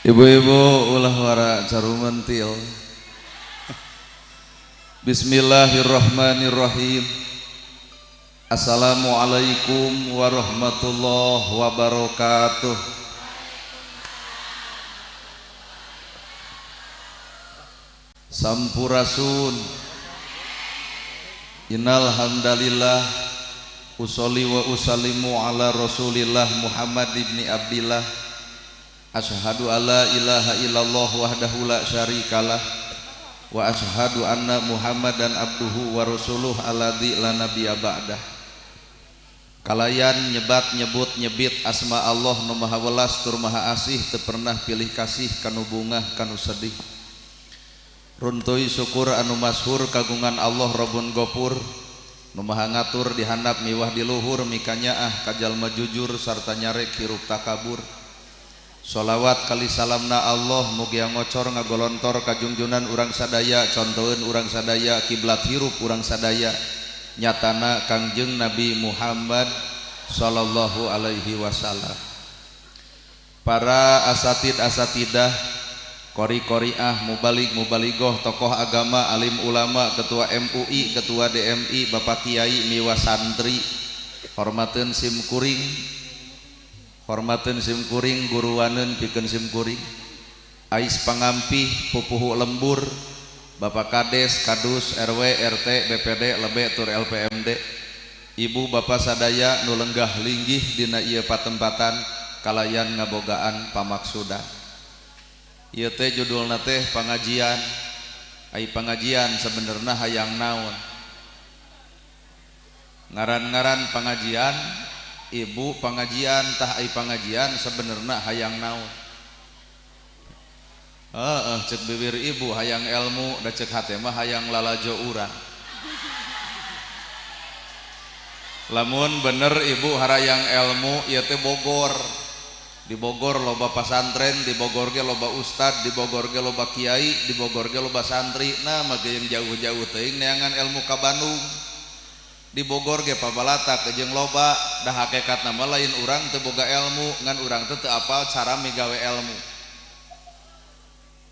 Ibu-ibu ulah wara carumentil. Bismillahirrahmanirrahim. Assalamualaikum warahmatullahi wabarakatuh. Sampurasun. Innal hamdalillah usolli wa usallimu ala Rasulillah Muhammad ibni Abdillah. Asyhadu alla ilaha illallah wahdahu la syarikalah wa asyhadu anna Muhammadan abduhu wa rasuluh alladzi la nabiyya ba'dah. Kalayan nyebat nyebut nyebit asma Allah nu maha welas tur maha asih teu pernah pilih kasih kanu bungah kanu sedih. Runtuy syukur anu masyhur kagungan Allah Rabbun Gofur nu maha ngatur di handap miwah di luhur mikanyaah ka jalma jujur sarta nyarek hirup takabur. Sholawat kali salamna Allah mugia ngocor ngagolontor kajungjunan urang sadaya contoheun urang sadaya kiblat hirup urang sadaya nyatana Kangjeng Nabi Muhammad sallallahu alaihi wasallam. Para asatid asatidah, kori-koriah, mubalig mubaligoh, tokoh agama, alim ulama, ketua MUI, ketua DMI, bapak kiai miwa santri, hormateun sim kuring, hormateun sim kuring, guruaneun pikeun sim kuring, ais pangampih pupuhu lembur, bapak kades, kadus, RW, RT, BPD, lebe tur LPMD, ibu bapak sadaya nu lenggah linggih dina ieu patempatan kalayan ngabogaan pamaksudan. Ieu teh judulna teh pangajian. Ai pangajian sebenarna hayang naon? Ngaran-ngaran pangajian, ibu pangajian tah ai pangajian sebenarna hayang naon? Heeh, cek bibir ibu hayang ilmu, da cek hate mah hayang lalajo urang. Lamun bener ibu harayang ilmu ieu teh Bogor. Di Bogor loba pasantren, di Bogor ge loba ustad, di Bogor ge loba kiai, di Bogor ge loba santri. Nah, mah yang jauh-jauh teuing neangan ilmu ka Bandung. Di Bogor ge pabalatak jeung loba, dah hakikatna mah lain urang teu boga ilmu, ngan urang teh teu apal cara migawe ilmu.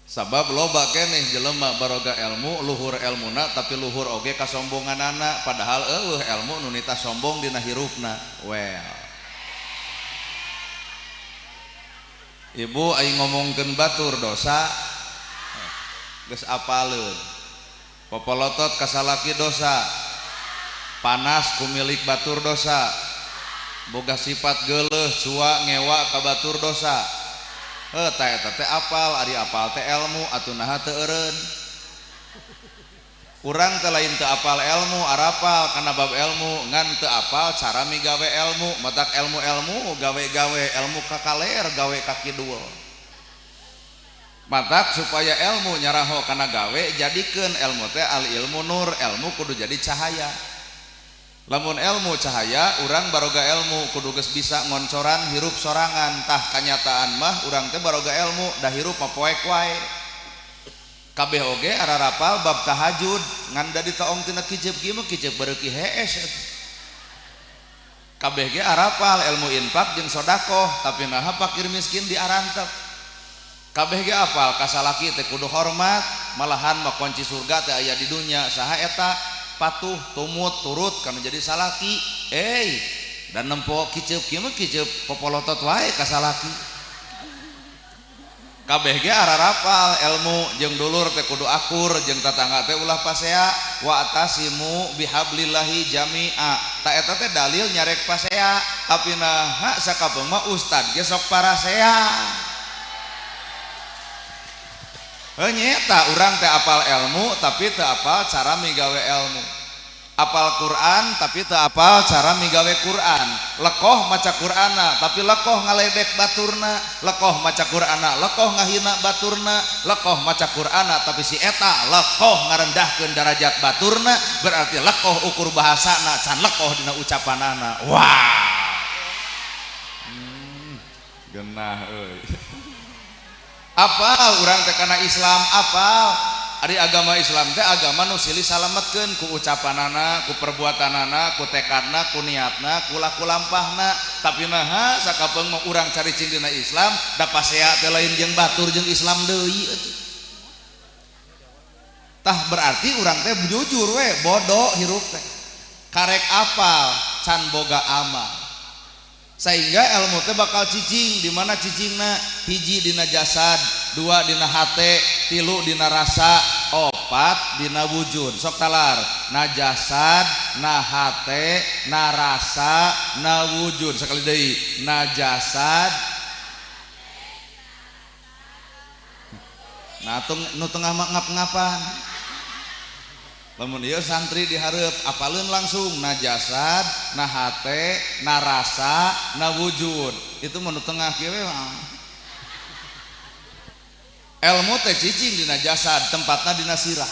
Sabab loba keneh jelema baroga ilmu, luhur ilmuna tapi luhur oge kasombonganana, padahal eueuh ilmu nu nita sombong dina hirupna. Well. Ibu aing ngomongkeun batur dosa geus apaleun. Popolotot ka salaki dosa. Panas ku milik batur dosa. Boga sifat geuleuh, cua, ngewa ka batur dosa. Heuh tah eta teh apal, ari apal teh ilmu atuh naha teu eureun. Urang teh lain teu apal ilmu, arapal kana bab ilmu, ngan teu apal cara migawe ilmu, matak ilmu-ilmu gawe-gawe, ilmu ka kaler gawe ka kidul. Matak supaya ilmu nyaraho kana gawe, jadikeun ilmu teh al ilmu nur, ilmu kudu jadi cahaya. Lamun ilmu cahaya, urang baroga ilmu kudu geus bisa ngoncoran hirup sorangan. Tah kanyataan mah urang teh baroga ilmu dah hirup mah poek wae. Kabeh oge ararapal bab tahajud ngan da ditaong tina kijep kieu mah kijep bareuki hees. Kabeh ge arapal ilmu infak jeung sedekah tapi naha fakir miskin diarantep. Kabeh ge apal kasalaki teh kudu hormat, malahan mah kunci surga teh aya di dunya. Saha eta? Patuh, tumut, turut kana jadi salaki. Dan nempo kiceup kieu mah kiceup popolotot wae ka salaki. Kabeh ge ararapal ilmu jeung dulur teh kudu akur jeung tatangga teh ulah pasea, wa atasimu bihablillahi jami'a. Ta eta teh dalil nyarek pasea, tapi naha sakapeung mah ustad ge sok parasea. Heuh nyeta urang teh apal ilmu tapi teu apal cara migawe ilmu. Apal Quran tapi teu apal cara migawe Quran. Lekoh maca Qur'ana tapi lekoh ngaledek baturna, lekoh maca Qur'ana, lekoh ngahina baturna, lekoh maca Qur'ana tapi si eta lekoh ngarendahkeun darajat baturna, berarti lekoh ukur bahasana can lekoh dina ucapanana. Wah. Genah euy. Apal urang teh kana Islam apal, Ari agama Islam teh agama nu silih salametkeun ku ucapanana, ku perbuatanana, ku tekadna, ku niatna, ku laku lampahna. Tapi naha sakapeung mah urang caricing dina Islam da pasea teh lain jeung batur jeung Islam deui atuh. Tah berarti urang teh jujur we bodoh hirup teh. Karek apal can boga amal. Sehingga ilmu teh bakal cicing di mana cicingna hiji dina jasad, dua dina hate, tilu dina rasa, opat dina wujud. Sok talar na jasad, na hate, na rasa, na wujud. Sekali deui na jasad. Nah nu tengah mah ngap-ngapan. Lamun ieu santri dihareup apaleun langsung na jasad, na hate, na rasa, na wujud. Itu mah nu tengah kieu we mah. Ilmu teh cicing dina jasad, tempatna dina sirah.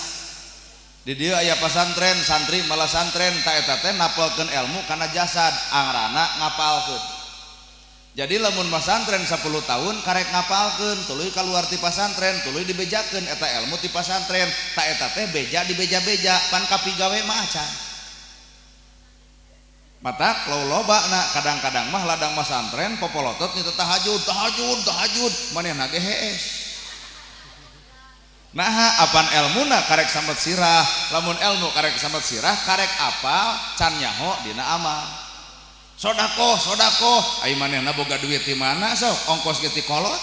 Di dieu aya pasantren, santri malah santren ta eta teh napalkeun ilmu kana jasad, angrana ngapalkeun. Jadi lamun masantren 10 tahun karek ngapalkeun, tuluy kaluar ti pasantren, tuluy dibejakeun eta ilmu ti pasantren, ta eta teh beja dibeja-beja, pan kapigawe mah acan. Matak loba na kadang-kadang mah ladang masantren popolotot nyata tahajud, tahajud, tahajud, manehna ge hees. Naha apan elmuna karek samet sirah, lamun elmu karek samet sirah karek apal can nyaho dina amal. Sodakoh, sodakoh, ai manehna boga duit di mana sok, ongkos ge ti kolot.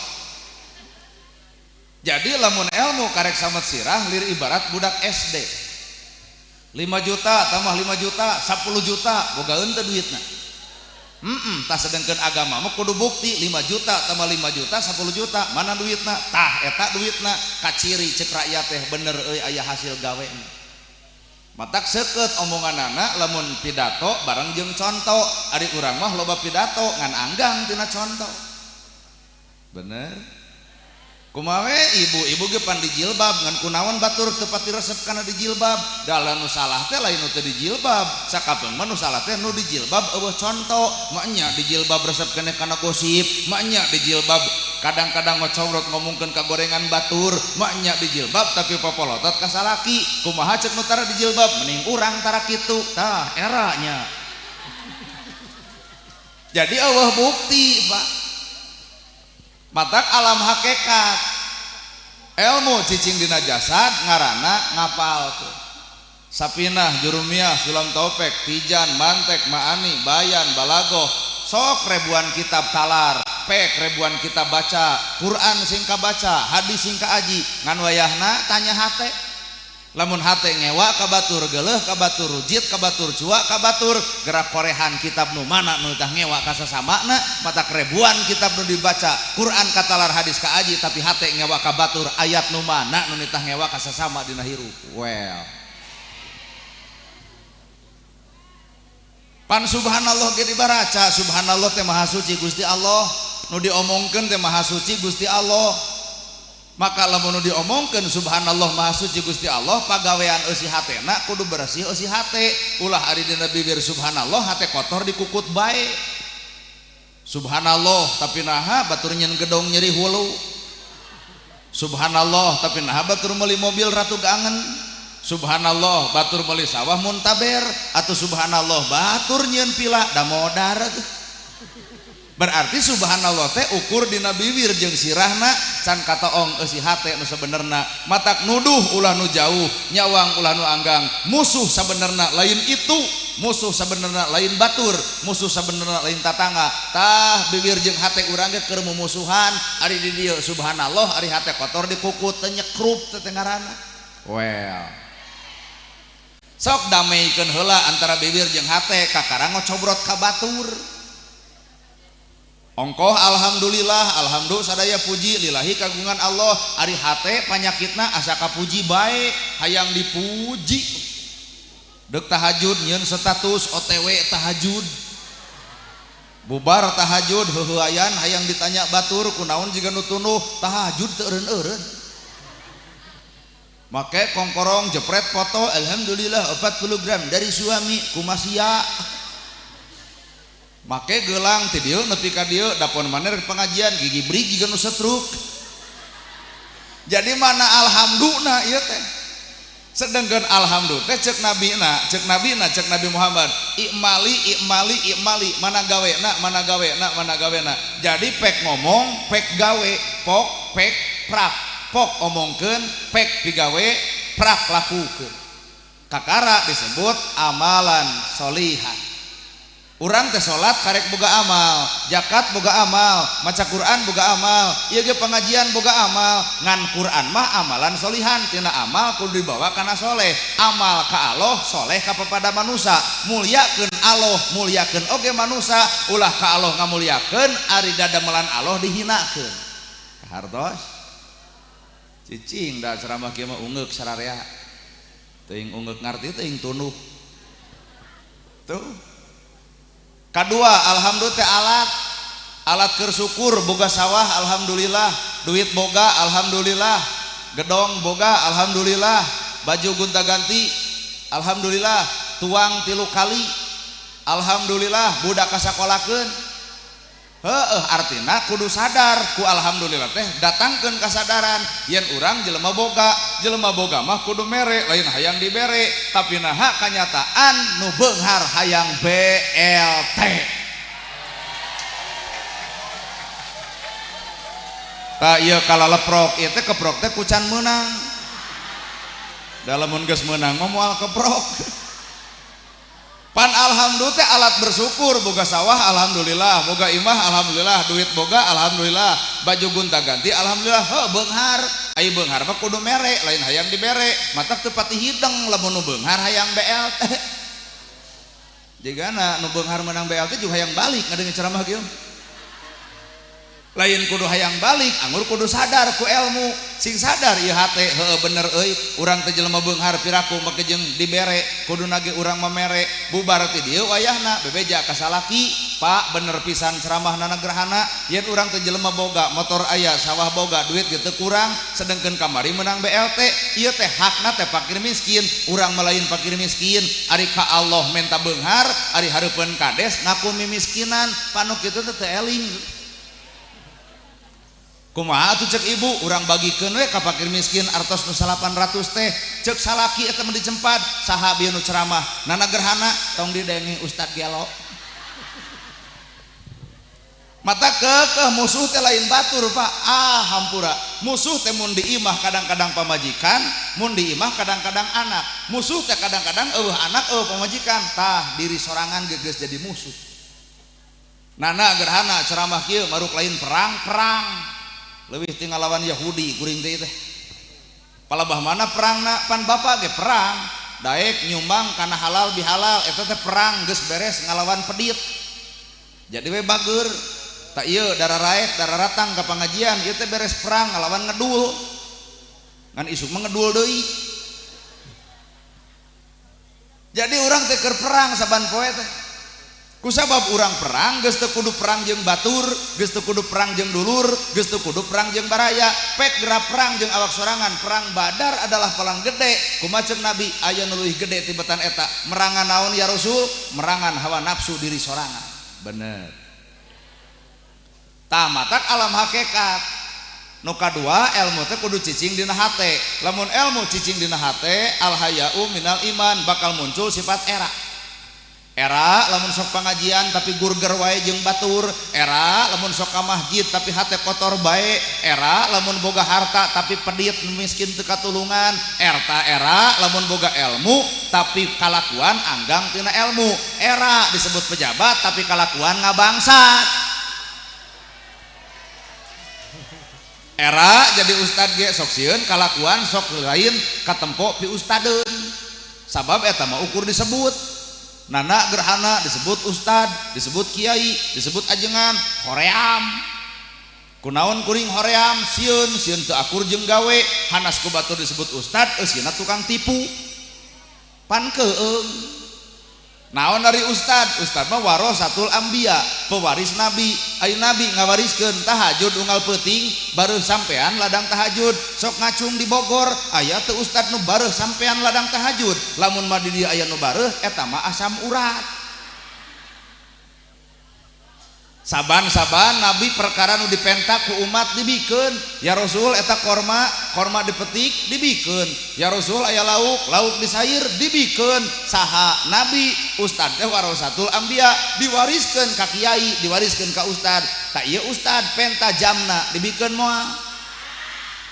Jadi lamun ilmu karek samet sirah lir ibarat budak SD. 5 juta tambah 5 juta, 10 juta, bogaeun teu duitna. Tah sedengkeun agama mah kudu bukti 5 juta tambah 5 juta 10 juta, mana duitna? Tah eta duitna, kaciri cek rakyat teh bener euy aya hasil gawena. Matak seukeut omonganana lamun pidato bareng jeung conto, ari urang mah loba pidato ngan anggang tina conto. Bener? Kumaha we ibu-ibu ge pan dijilbab ngan kunaon batur teu pati resep kana dijilbab. Da nu salah teh lain nu teu dijilbab, sakapeung mah nu salah teh nu dijilbab eueuh conto. Maknya dijilbab resep keneh kana gosip, maknya dijilbab kadang-kadang ngocomrot ngomongkeun ka gorengan batur, maknya dijilbab tapi popolotot ka salaki. Kumaha ceuk nu tara dijilbab, mending urang tara kitu. Tah eranya. Jadi eueuh bukti, Pak. Matak alam hakikat ilmu cicing dina jasad ngarana ngapalkeun. Sapinah, Jurumiyah, Sulam Taufik, Tijan, Mantek, Maani, Bayan, Balagoh, sok ribuan kitab talar, pek ribuan kitab baca, Quran sing kabaca, hadis sing kaaji, ngan wayahna tanya hate. Lamun hate ngewa ka batur geuleuh, ka batur rujit, ka batur cua, ka batur gerak korehan kitab nu mana nu tah ngewa ka sasamana, matak ribuan kitab nu dibaca, Quran katalar hadis kaaji tapi hate ngewa ka batur ayat nu mana nu nitah ngewa ka sasama dina hirup. Well. Pan subhanallah ge dibaraca, subhanallah teh maha suci Gusti Allah, nu diomongkeun teh maha suci Gusti Allah. Maka lamun nu diomongkeun subhanallah maha suci Gusti Allah, pagawean eusi hatena kudu bersih eusi hate. Ulah ari dina bibir subhanallah hate kotor dikukut bae. Subhanallah tapi naha batur nyen gedong nyeri hulu. Subhanallah tapi naha batur meuli mobil ratu gangen. Subhanallah batur meuli sawah muntaber atau subhanallah batur nyen pila da modar. Berarti subhanallah teh ukur dina bibir jeung sirahna can katoong eusi hate nu sabenerna. Matak nuduh ulah nu jauh, nyawang ulah nu anggang. Musuh sabenerna lain itu, musuh sabenerna lain batur, musuh sabenerna lain tatangga. Tah bibir jeung hate urang ge keur mumusuhan, ari di dieu subhanallah ari hate kotor dikukut teh nyekrup teh ngaranna. Well. Sok dameikeun heula antara bibir jeung hate kakara ngocobrot ka batur. Ongkoh alhamdulillah, alhamdulillah sadaya puji lillahi kagungan Allah. Ari hate panyakitna asa kapuji bae, hayang dipuji. Deuk tahajud nyeun status OTW tahajud. Bubar tahajud heuheuayan hayang ditanya batur kunaon jiga nu tunuh tahajud teu eureun-eureun. Make kongkorong jepret foto alhamdulillah 40 gram dari suami kumasia. Make gelang ti dieu nepi ka dieu dapon maner pengajian gigi brig jiga nu setruk. Jadi mana alhamdulillah ieu teh. Sedangkan alhamdulillah teh cek nabina, cek nabina, cek Nabi Muhammad, ikmali ikmali ikmali, mana gawena, mana gawena, mana gawena. Jadi pek ngomong, pek gawe, pok pek prak, pok omongkeun, pek pigawe, prak lakukeun. Kakara disebut amalan solihan. Urang teh salat karek boga amal, zakat boga amal, maca Quran boga amal, ieu ge pengajian boga amal, ngan Quran mah amalan solihan, tina amal kudu dibawa kana soleh, amal ka Allah, soleh ka papada manusa, mulyakeun Allah, mulyakeun oge manusa, ulah ka Allah ngamulyakeun, ari dadamelan Allah dihinakeun. Kahartos? Cicing da ceramah kieu mah ungeuk sararea. Teuing ungeuk ngarti teuing tunduh. Tuh. Kedua, alhamdulillah teh alat, alat keur syukur boga sawah alhamdulillah, duit boga alhamdulillah, gedong boga alhamdulillah, baju gonta-ganti alhamdulillah, tuang 3 kali alhamdulillah, budak kasakolakeun. Heueuh artina kudu sadar ku alhamdulillah teh datangkeun kasadaran yen urang jelema boga mah kudu mere lain hayang dibere, tapi naha kanyataan nu beunghar hayang BLT. Tah ieu kalaleprok ieu teh keprok teh ku can meunang. Da lamun geus meunang mah moal keprok. Pan alhamdulillah teh alat bersyukur, boga sawah alhamdulillah, boga imah alhamdulillah, duit boga alhamdulillah, baju gonta-ganti alhamdulillah, heuh beunghar. Ai beunghar mah kudu mere, lain hayang dibere, matak teu pati hideng lamun nu beunghar hayang BLT. Jigana nu beunghar meunang BLT juga hayang balik ngadenge ceramah kieu. Lain kudu hayang balik, anggur kudu sadar ku ilmu, sing sadar ieu hate heueuh bener euy, urang teh jelema beunghar piraku make jeung dibere, kudu nage urang mamere, bubar ti dieu wayahna bebeja ka salaki, Pak bener pisan ceramahna gerhana, yen urang teh jelema boga, motor aya, sawah boga, duit ge teu kurang, sedengkeun kamari meunang BLT, ieu teh hakna teh fakir miskin, urang mah lain fakir miskin, ari ka Allah menta beunghar, ari hareupeun kades ngaku mimiskinan, panu kitu teh teu eling. Kumaha atuh cek ibu, urang bagikeun we ka fakir miskin artos nu 800 teh, cek salaki eta mah dicempad, saha bieu nu ceramah, nana gerhana tong didenge Ustad Gelo. Mata kekeh musuh teh lain batur Pak, ah hampura. Musuh teh mun di imah kadang-kadang pamajikan, mun di imah kadang-kadang anak. Musuh teh kadang-kadang eueuh anak eueuh pamajikan, tah diri sorangan geus jadi musuh. Nana gerhana ceramah kieu maruk lain perang-perang. Leuwih ti ngalawan Yahudi kuring teh teh. Palebah mana perangna pan bapak ge perang, daek nyumbang kana halal bihalal eta teh perang geus beres ngalawan pedit. Jadi we bager. Tak ieu dararaek dararatang ka pangajian ieu teh beres perang ngalawan ngedul. Ngan isuk mah ngedul deui. Jadi urang teh keur perang saban poe teh. Kusabab urang perang geus teu kudu perang jeung batur, geus teu kudu perang jeung dulur, geus teu kudu perang jeung baraya, pek geura perang jeung awak sorangan. Perang Badar adalah palang gede. Kumaha ceuk Nabi aya nu leuwih gede tibatan eta. Merangan naon ya Rasul? Merangan hawa nafsu diri sorangan. Bener. Tah matak alam hakikat. Nu kadua ilmu teh kudu cicing dina hate. Lamun ilmu cicing dina hate, al haya'u minal iman, bakal muncul sifat era. Era lamun sok pangajian tapi gurger wae jeung batur, era lamun sok ka masjid tapi hate kotor bae, era lamun boga harta tapi pedit miskin teu katulungan, erta era lamun boga ilmu tapi kalakuan anggang tina ilmu, era disebut pejabat tapi kalakuan ngabangsat. Era jadi ustad ge sok sieun kalakuan sok lain katempo pi ustadeun. Sabab eta mah ukur disebut. Nana gerhana disebut ustad, disebut kiai, disebut ajengan, hoream. Kunaon kuring hoream, sieun, sieun teu akur jeung gawe, hanas ku batur disebut ustad, eusina tukang tipu. Pan keung. Naon dari ustad? Ustad mah warasatul anbiya, pewaris nabi. Ai nabi ngawariskeun tahajud unggal peuting, bareuh sampean ladang tahajud. Sok ngacung di Bogor, aya teu ustad nu bareuh sampean ladang tahajud. Lamun mah di dieu aya nu bareuh, eta mah asam urat. Saban-saban Nabi perkara nu dipenta ku umat dibikeun. Ya Rasul eta korma, korma dipetik dibikeun. Ya Rasul aya lauk, lauk disair dibikeun. Saha Nabi, ustad teh warasatul anbiya, diwariskeun ka kiai, diwariskeun ka ustad. Tak ieu ustad penta jamna dibikeun moal.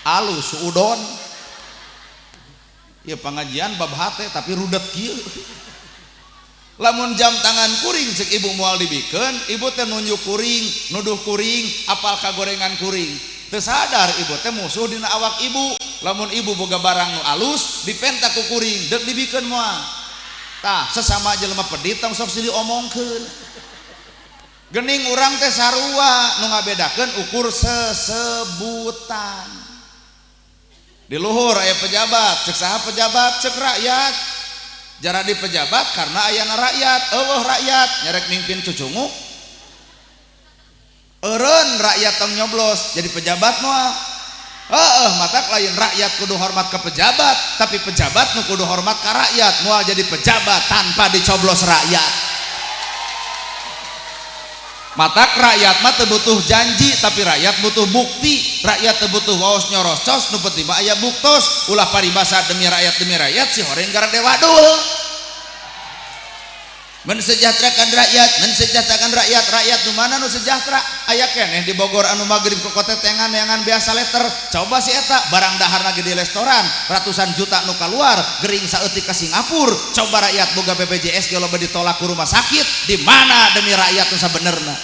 Alus suudon. Ieu pangajian bab hate tapi rudet kieu. Lamun jam tangan kuring cek ibu moal dibikeun, ibu teh nunjuk kuring, nuduh kuring, apal kagorengan kuring. Teu sadar ibu teh musuh dina awak ibu. Lamun ibu boga barang nu alus dipenta ku kuring, deuk dibikeun moal. Tah, sesama jelema pedit tong sok silih omongkeun. Gening urang teh sarua nu ngabedakeun ukur sesebutan. Di luhur aya pejabat, cek saha pejabat, cek rakyat. Jara di pejabat karena ayana rakyat, eueuh rakyat nyerek mimpin cucunguk. Eureun rakyat tong nyoblos jadi pejabat moal. Heeh, matak lain rakyat kudu hormat ke pejabat, tapi pejabat nu kudu hormat ka rakyat, moal jadi pejabat tanpa dicoblos rakyat. Matak rakyat mah teu butuh janji, tapi rakyat butuh bukti. Rakyat teu butuh waos nyorocos, nu penting mah aya buktos. Ulah paribasa demi rakyat si horeng gara dewa dul. Mensejahterakan rakyat, mensejahterakan rakyat, rakyat nu mana nu sejahtera? Aya keneh di Bogor anu magrib ke kotetengan neangan biasa letter. Coba si eta barang daharna ge di restoran, ratusan juta nu kaluar, gering saeutik ka Singapura. Coba rakyat boga BPJS ge loba ditolak ku rumah sakit, di mana demi rakyat nu sabenerna?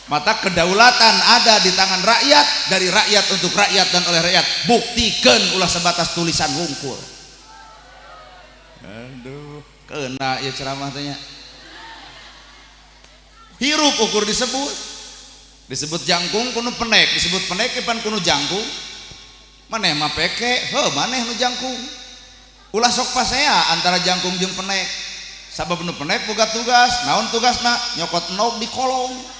Mata kedaulatan ada di tangan rakyat, dari rakyat untuk rakyat dan oleh rakyat. Buktikan ulah sebatas tulisan wungkul. Aduh, kena ya ceramah tanya. Hirup ukur disebut, disebut jangkung kuno penek, disebut penek pan kuno jangkung. Maneh mah peke, heuh maneh nu jangkung. Ulah sok pasea antara jangkung jeung penek. Sabab nu penek boga tugas, naon tugasna? Nyokot nog di kolong.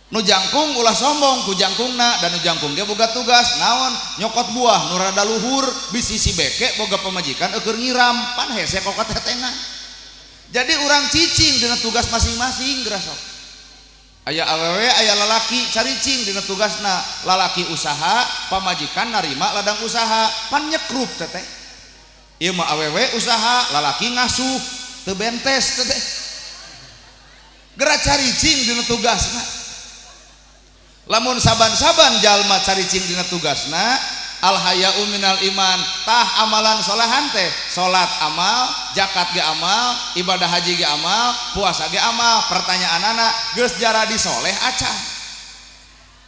Nu jangkung ulah sombong ku jangkungna, dan nu jangkung ge boga tugas naon? Nyokot buah nu rada luhur, bisi si beke boga pamajikan eueur ngiram, pan hese kokot hetengan. Jadi urang cicing dina tugas masing-masing geura sok. Aya awewe aya lalaki caricing dina tugasna, lalaki usaha, pamajikan narima ladang usaha, pan nyekrup teteh. Ieu mah awewe usaha, lalaki ngasuh, teu bentes teteh. Geura caricing dina tugasna. Lamun saban-saban jalma caricing dina tugasna, al haya'u minal iman, tah amalan solehan teh, salat amal, zakat ge amal, ibadah haji ge amal, puasa ge amal. Pertanyaanana geus jaradi soleh acan?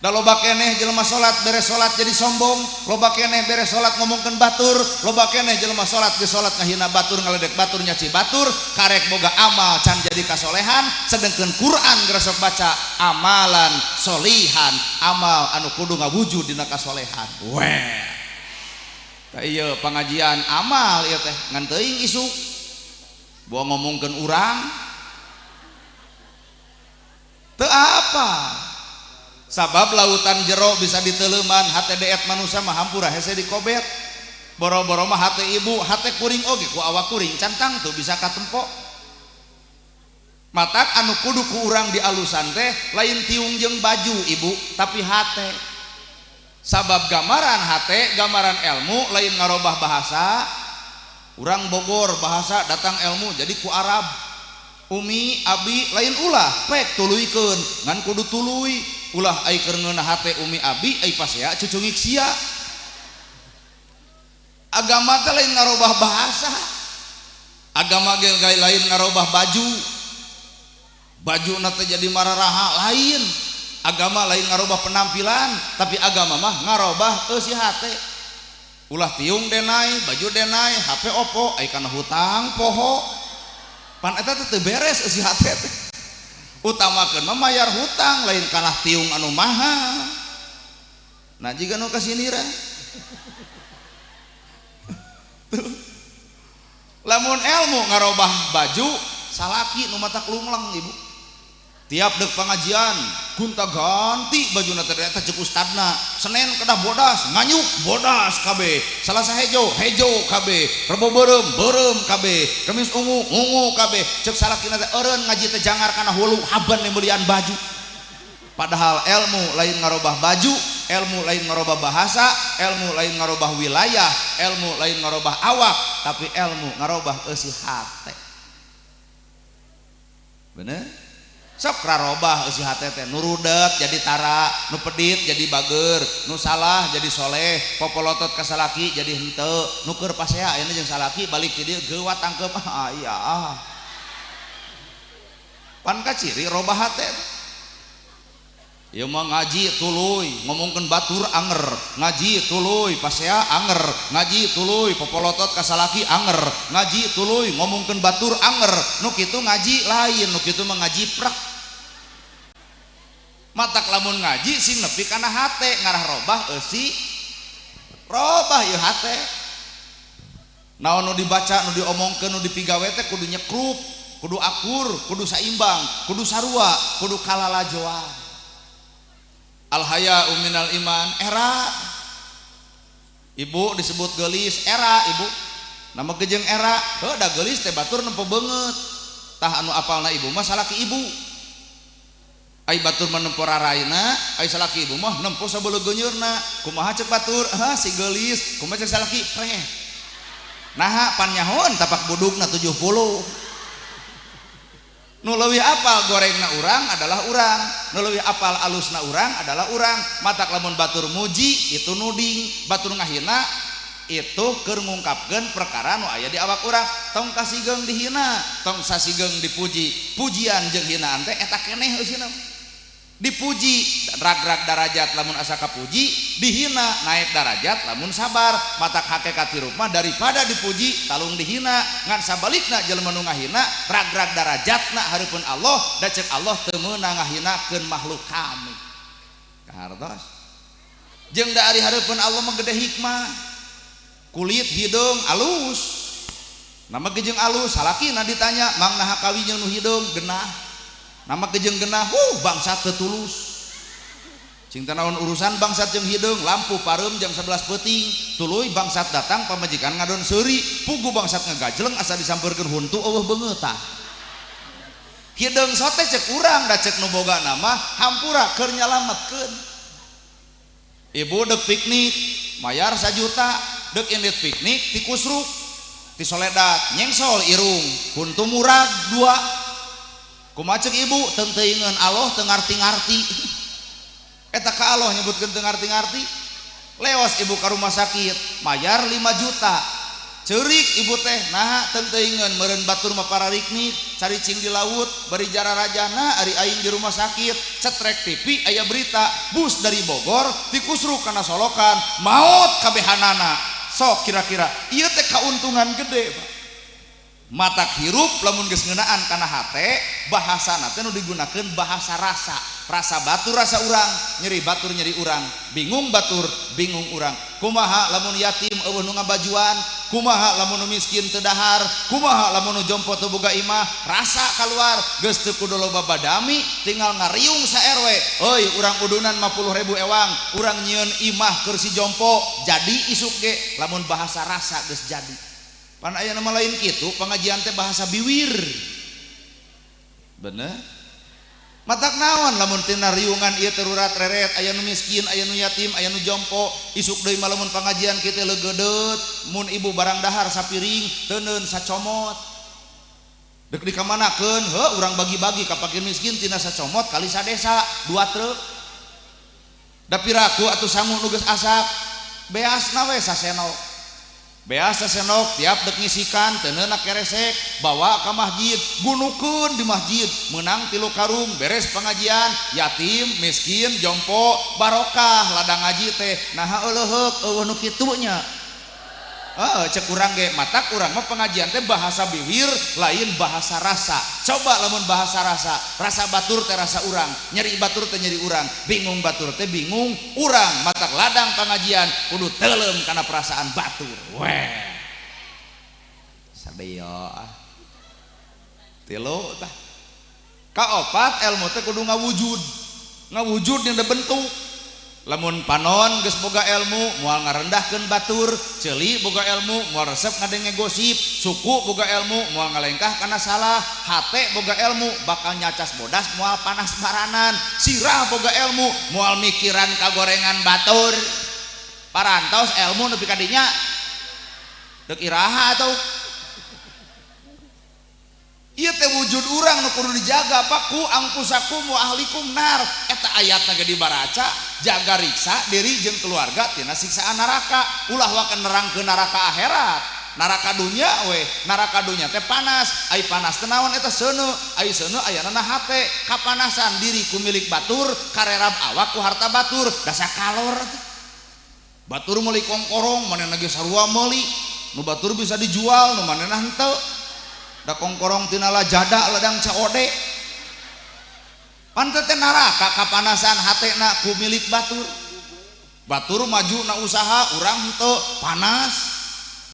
Da loba keneh jelema salat beres salat jadi sombong, loba keneh beres salat ngomongkeun batur, loba keneh jelema salat geus salat ngahina batur, ngaledek batur, nyaci batur, karek boga amal can jadi kasolehan, sedengkeun Quran geus sok baca amalan solihan, amal anu kudu ngawujud dina kasolehan. Weh. Tah ieu pangajian amal ieu teh ngan teuing isuk. Boa ngomongkeun urang. Teu apa? Sabab lautan jero bisa diteleuman, hate deet manusia mah hampura hese dikobet. Boro-boro mah hate ibu, hate kuring oge ku awak kuring cantang tuh bisa katempo. Matak anu kudu ku urang dialusan teh lain tiung jeung baju ibu, tapi hate. Sabab gambaran hate, gambaran ilmu lain ngarobah bahasa. Urang Bogor bahasa datang ilmu jadi ku Arab. Umi, abi lain ulah pek tuluykeun, ngan kudu tuluy. Ulah ai keur ngeunah hate umi abi ai pasea cucungik sia. Agama teh lain ngarobah bahasa. Agama ge lain ngarobah baju. Bajuna teh jadi mararaha lain. Agama lain ngarobah penampilan, tapi agama mah ngarobah eusi hate. Ulah tiung denai, baju denai, HP Oppo ai kana hutang poho. Pan eta teh teu beres eusi hate teh. Utamakeun mah mayar hutang lain kana tiung anu mahal. Nah jiga nu kasinira. Lamun ilmu ngarobah baju salaki nu matak lungleng ibu. Tiap dek pengajian gunta ganti bajuna teh eta ceuk ustadna. Senin kedah bodas, nganyuk bodas kabeh. Salasa hejo, hejo kabeh. Rebo beureum, beureum kabeh. Kemis ungu, ungu kabeh. Ceuk salakina teh eureun ngaji teh jangar kana hulu haban meulieun baju. Padahal ilmu lain ngarobah baju, ilmu lain ngarobah bahasa, ilmu lain ngarobah wilayah, ilmu lain ngarobah awak, tapi ilmu ngarobah eusi hate. Bener? Sok rarobah eusi hate teh, nu rudet jadi tara, nu pedit jadi bager, nu salah jadi soleh, popolotot ka salaki jadi henteu, nu keur pasea ayeuna jeung salaki balik ti dieu geuwat tangkeup ah iya ah. Pan kaciri robah hate. Ieu mah ngaji tuluy ngomongkeun batur anger, ngaji tuluy pasea anger, ngaji tuluy popolotot ka salaki anger, ngaji tuluy ngomongkeun batur anger, nu kitu ngaji lain, nu kitu mah ngaji prek. Matak lamun ngaji sing nepi kana hate ngarah robah eusi robah ieu hate. Naon nu dibaca, nu diomongkeun, nu dipigawe teh kudu nyekrup, kudu akur, kudu saimbang, kudu sarua, kudu kalalajoan. Al haya minal iman era. Ibu disebut geulis era ibu. Nama gejeng era, heuh da geulis teh batur nempo beungeut. Tah anu apalna ibu mah salaki ibu. Ai batur mah nempo raraina, ai salaki ibu mah nempo sabeuleugeunyurna. Kumaha ceuk batur? Hah si geulis, kumaha ceuk salaki? Preh. Naha pan nyahoan tapak budukna 70. Nu leuwih apal gorengna urang adalah urang, nu leuwih apal alusna urang adalah urang. Matak lamun batur muji itu nuding, batur ngahina itu keur ngungkapkeun perkara nu aya di awak urang. Tong kasigeung dihina, tong sasigeung dipuji. Pujian jeung hinaan teh eta keneh eusina. Dipuji rag-rag darajat lamun asa kapuji, dihina naik darajat lamun sabar. Matak hakikat hirup mah daripada dipuji talung dihina, ngan sabalikna jelema nu ngahina rag-rag darajatna hareupeun Allah, da ceuk Allah teu meunang ngahinakeun makhluk kami. Kahartos jeung da ari hareupeun Allah mah gede hikmah. Kulit hideung alus, nama gejeng alus salakina ditanya mang naha kawin jeung nu hideung genah. Nama gejeng genah, bangsat teu tulus. Cing teh naon urusan bangsat jeung hideung, lampu pareum jam 11 peuting, tuluy bangsat datang pamajikan ngadon seuri, pugu bangsat ngagajleng asa disampeurkeun huntu eueuh beungeutah. Hideung sote cek urang da cek nu boga nama hampura keur nyalametkeun. Ibu dek piknik mayar 1 juta, dek indit piknik ti kusruk, ti soledat nyengsol irung, huntu murag 2. Kumaha ceuk ibu teunteuingeun Allah teu ngarti-ngarti. Eta ka Allah nyebutkeun teu ngarti-ngarti. Leos ibu ka rumah sakit mayar 5 juta. Ceurik ibu teh naha teunteuingeun meureun batur mah parariknik caricing di laut bari jararajana ari aing di rumah sakit. Cetrek TV aya berita bus dari Bogor tikusruk kana Solokan maot kabehanana. Sok kira-kira ieu teh kauntungan gede Pak. Matak hirup lamun geus ngeunaan kana hate, bahasana teh nu digunakeun bahasa rasa. Rasa batur rasa urang, nyeri batur nyeri urang, bingung batur bingung urang. Kumaha lamun yatim eueuh nu ngabajuan, kumaha lamun nu miskin teu dahar, kumaha lamun nu jompo teu boga imah, rasa kaluar geus teu kudu loba badami, tinggal ngariung sa RW. Euy urang udunan 50.000 ewang, urang nyieun imah keur si jompo, jadi isuk ge lamun bahasa rasa geus jadi. Pan aya nama lain kitu, pengajian teh bahasa biwir. Bener? Matak naon lamun tina riungan ieu terurat reret, aya nu miskin, aya nu yatim, aya nu jompo, isuk deui mah lamun pangajian kitu leugeudeut, mun ibu barang dahar sapiring, teuneun sacomot. Dek dikamanakeun, heuh urang bagi-bagi ka fakir miskin tina sacomot kali sadesa, 2 truk. Da piraku atuh sangu nu geus asak, beasna we sasenok. Beas sasenok tiap dek ngisikan teuneuna keresek bawa ka masjid, gunukeun di masjid, menang 3 karung beres pengajian, yatim, miskin, jompo, barokah ladang ngaji teh. Naha euleheuk eueuh nu kitu nya. Heeh cek urang ge matak urang mah pengajian teh bahasa biwir lain bahasa rasa. Coba lamun bahasa rasa, rasa batur teh rasa urang, nyeri batur teh nyeri urang, bingung batur teh bingung urang. Matak ladang pengajian kudu teuleum kana perasaan batur. Weh. Sadaya ah. Tilu tah. Kaopat ilmu teh kudu ngawujud. Ngawujud dina bentuk. Lamun panon geus boga ilmu moal ngarendahkeun batur, ceuli boga ilmu moal resep ngadenge gosip, suku boga ilmu moal ngalengkah kana salah, hate boga ilmu bakal nyacas bodas moal panas baranan, sirah boga ilmu moal mikiran kagorengan batur. Parantos ilmu nepi ka dinya deuk iraha atuh. Ieu teh wujud urang nu kudu dijaga Pak, ku angkusakum wa ahlikum nar. Eta ayatna ge dibaraca, jaga riksa diri jeung keluarga tina siksaan neraka. Ulah waka nerangkeun neraka akhirat, neraka dunya we. Neraka dunya teh panas, ai panas teh naon eta seuneu, ai seuneu ayana na hate, kapanasan diri ku milik batur, karerab awak ku harta batur, dasa kalor atuh. Batur meuli kongkorong, manehna ge sarua meuli, nu batur bisa dijual, nu manehna henteu. Da kongkorong tina lajada ladang COD. Pan teh neraka kapanasan hatena ku milik batur. Batur maju na usaha, urang henteu panas.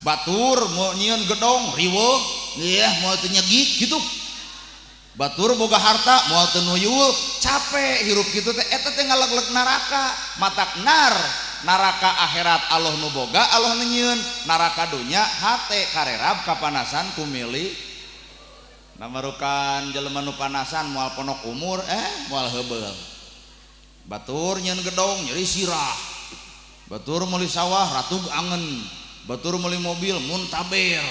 Batur mau nyieun gedong riweuh, ieu moal teu nyegik gitu. Batur boga harta moal teu nuyul, capek hirup kitu teh eta teh ngalegleg neraka. Matak nar neraka akhirat Allah nu boga, Allah nu nyieun. Neraka dunya hate karerab kapanasan ku milik. Namarukan jelema nu panasan moal ponok umur, moal heubeul. Batur nyieun gedong nyeri sirah. Batur meuli sawah ratug angen. Batur meuli mobil muntaber.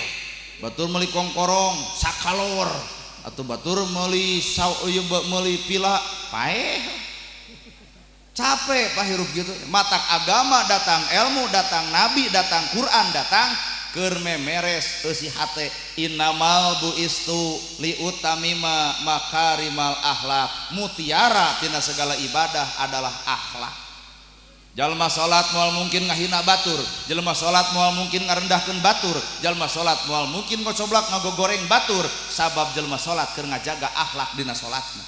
Batur meuli kongkorong sakalor. Atau batur meuli meuli pila paeh. Capek pak hirup gitu. Matak agama datang, ilmu datang, nabi datang, Quran datang keur memeres eusi hate. Innamal buistu liutamima makarimal akhlak. Mutiara tina segala ibadah adalah akhlak. Jalma salat moal mungkin ngahina batur, jelema salat moal mungkin ngarendahkeun batur, jalma salat moal mungkin ngocoblak ngagogoreng batur, sabab jelema salat keur ngajaga akhlak dina salatna.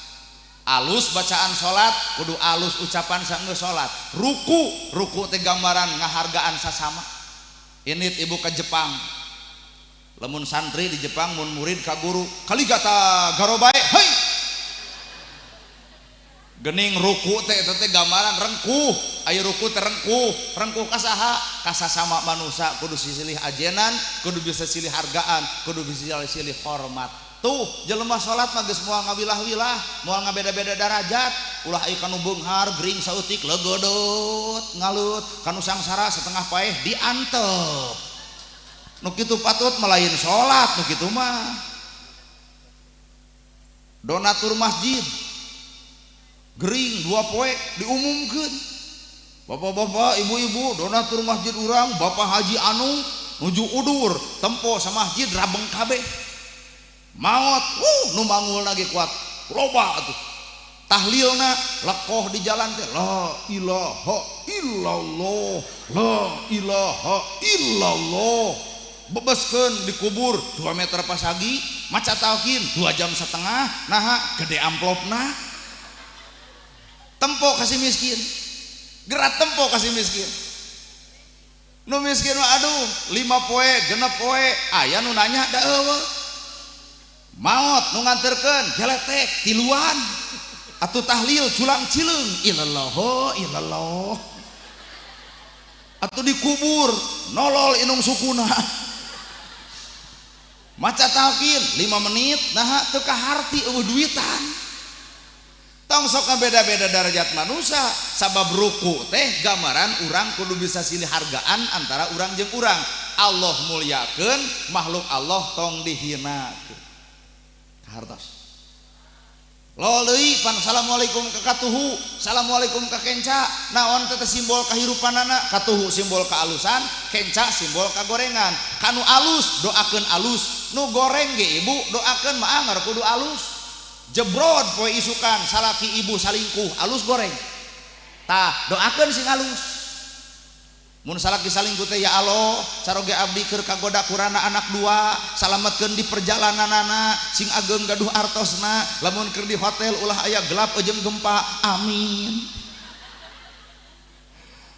Alus bacaan salat kudu alus ucapan saenggeus salat. Ruku, ruku teh gambaran ngahargaan sasama. Init ibu ke Jepang, lamun santri di Jepang mun murid ka guru kaligata garobae hei. Gening ruku teh eta teh gambaran rengkuh, aya ruku teh rengkuh, rengkuh ka saha? Ka sasama manusia kudu silih ajenan, kudu bisa silih hargaan, kudu bisa silih hormat. Tuh jelema salat mah geus moal ngawilah-wilah, moal ngabeda-beda darajat, ulah aya kanu beunghar gering saeutik legodot ngalut, kanu sangsara setengah paeh diantep. Nu kitu patut mah lain salat, nu kitu mah. Donatur masjid gering 2 poe diumumkeun. Bapak-bapak, ibu-ibu, donatur masjid urang Bapak Haji anu nuju udur, tempo sama masjid rabeng kabeh. Maot, nu mangul lagi kuat, loba atuh. Tahlilna lekoh di jalan teh la ilaha illallah, la ilaha illallah. Bebeskeun dikubur 2 meter pasagi, maca talqin 2,5 jam, naha gede amplopna. Tempo kasih miskin, gerak tempo kasih miskin. Nu miskin mah aduh 5 poe, 6 poe, aya nu nanya da eueuh. Maot nu nganterkeun geletek tiluan atuh tahlil culang cileung ilallah ilallah. Atuh dikubur nolol inung sukuna. Maca talqin 5 menit naha teu kaharti eueuh duitan. Tong sok beda-beda derajat manusia, sabab ruku teh gambaran urang kudu bisa silih hargaan antara urang jeung urang. Allah mulyakeun makhluk Allah tong dihinakeun. Hartos. Lol deui pan assalamualaikum ka katuhu, assalamualaikum ka kenca. Naon teh simbol kahirupanana? Katuhu simbol kaalusan, kenca simbol kagorengan. Kanu alus doakeun alus, nu goreng ge ibu doakeun mah anger kudu alus. Jebrod poe isukan salaki ibu salingkuh alus goreng. Tah doakeun sing alus. Mun salaki salingkuh teh ya Allah, caroge abdi keur kagoda kurana anak 2, salametkeun di perjalananana, sing ageng gaduh artosna, lamun keur di hotel ulah aya gelap jeung gempa. Amin.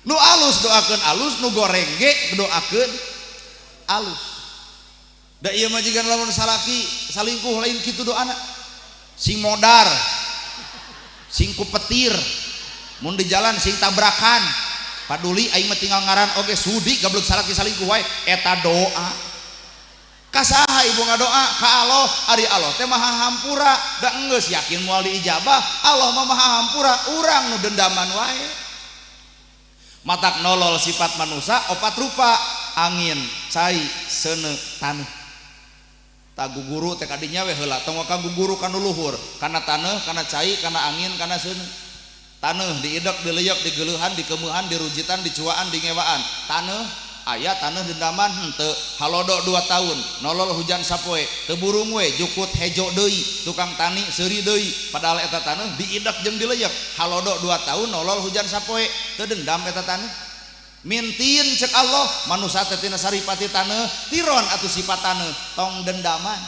Nu alus doakeun alus, nu goreng ge doakeun alus. Da ieu mah jiga lamun salaki salingkuh lain kitu doana. Sing modar, sing ku petir, mun di jalan sing tabrakan. Paduli aing mah tinggal ngaran oge sudi gablek salaki salingkuh wae eta doa. Ka saha ibu ngadoa? Ka Allah. Ari Allah teh maha hampura, da enggeus yakin moal diijabah. Allah mah maha hampura, urang nu dendaman wae. Matak nolol sifat manusia opat rupa, angin, cai, seuneu, taneuh. Tagu guru teh kadinya we heula, tong ka guru kanu luhur, kana taneuh, kana cai, kana angin, kana seuneu. Taneuh diidek, dileyek, digeuleuhan, dikemeuhan, dirujitan, dicuaan, dingewaan. Taneuh aya taneuh dendaman henteu, halodo 2 tahun, nolol hujan sapoe, teu burung we, jukut hejo deui, tukang tani seuri deui, padahal eta taneuh diidek jeung dileyek, halodo 2 tahun nolol hujan sapoe, teu dendam eta taneuh. Mintin cek Allah, manusa teh tina saripati taneuh, tiron atuh sifat taneuh, tong dendaman.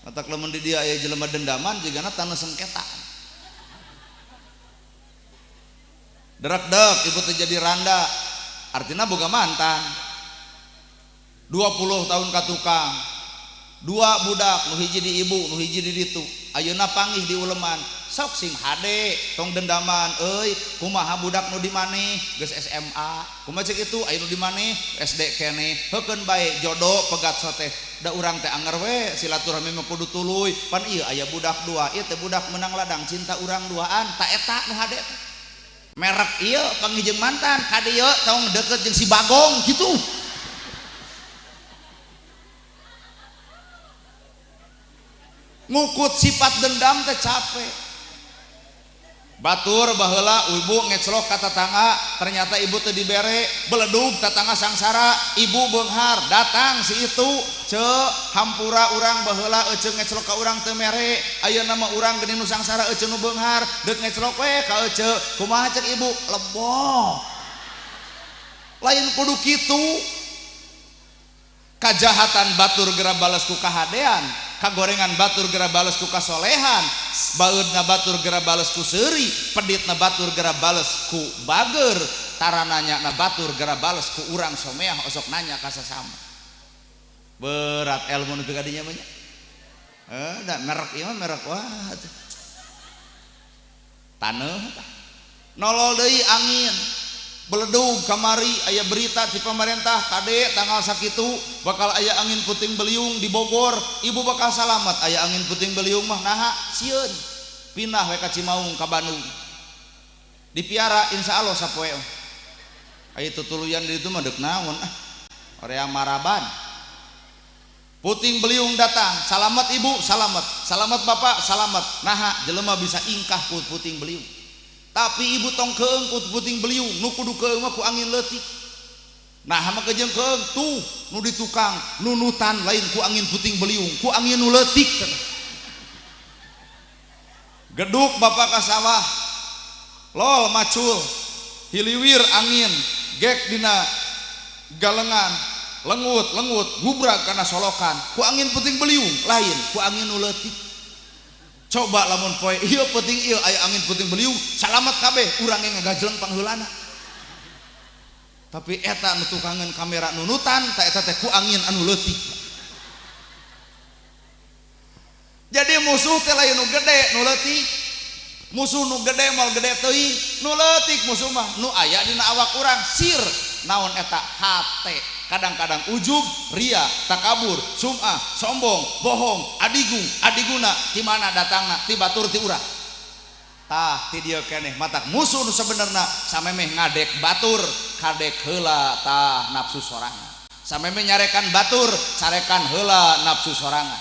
Matak lamun di dieu aya jelema dendaman jigana taneuh sengketa. Derak-dek ibu teh jadi randa, artinya boga mantan. 20 tahun ka tukang, 2 budak, nu hiji di ibu, nu hiji di ditu. Ayeuna panggih di uleman, sok sing hade, tong dendaman, euy, kumaha budak nu di maneh, geus SMA, kumaha cek itu, aya nu di maneh, SD keneh, heukeun bae jodoh pegat soteh. Da urang teh anger we, silaturahmi mah kudu tuluy, pan ieu aya budak 2, ieu teh budak menang ladang cinta urang duaan, ta eta nu hade teh. Merek ieu panggih jeung mantan, ka dieu tong deket jeung si Bagong gitu. Ngukut sifat dendam teh capek. Batur baheula ibu ngeclok ka tatangga, ternyata ibu teh dibere, beledug tatangga sangsara, ibu beunghar, datang si itu, ceu hampura urang baheula eceu ngeclok ka urang teu mere, ayeuna mah urang geuning nu sangsara eceu nu beunghar, deuk ngeclok we ka eceu, kumaha cek ibu? Leboh. Lain kudu kitu. Kajahatan batur geura bales ku kahadean, kagorengan batur geura bales ku kasolehan, baeudna batur geura bales ku seuri, peditna batur geura bales ku bager, tarananya na batur geura bales ku urang someah osok nanya ka sasama. Berat ilmu nu kadinya mah nya. Da merek ieu mah merek wah. Taneuh tah. Nolol deui angin. Beledug kamari aya berita di pemerintah kade tanggal sakitu bakal aya angin puting beliung di Bogor, ibu bakal salamat aya angin puting beliung mah naha sieun pindah we ka Cimaung ka Bandung dipiara insya Allah sapoe aya tutuluyan di ditu mah deuk naon ah orea maraban puting beliung datang salamat ibu salamat salamat bapak salamat naha jelema bisa ingkah ku puting beliung. Tapi ibu tong keung ku puting beliung, nu kudu keung mah ku angin leutik. Nah, mah kejeung keung tuh nu di tukang nunutan lain ku angin puting beliung, ku angin nu leutik. Geduk bapak ka sawah. Lol macul, hiliwir angin, gek dina galengan, lengut lengut gubrag kana solokan, ku angin puting beliung lain ku angin nu leutik. Coba lamun poe ieu penting ieu aya angin puting beliung salamat kabeh urang ge ngagajleng pangheulana. Tapi eta nu tukangeun kamera nunutan ta eta teh ku angin anu leutik. Jadi musuh teh lain nu gede nu leutik. Musuh nu gede moal gede teuing, nu leutik musuh mah nu aya dina awak urang sir naon eta hate. Kadang-kadang ujub, ria, takabur, sum'ah, sombong, bohong, adigung, adiguna, ti mana datangna, ti batur ti urang. Tah ti dieu keneh matak musuh nu sebenarna samemeh ngadek batur, kadek heula tah nafsu sorangan. Samemeh nyarekan batur, carekan heula nafsu sorangan.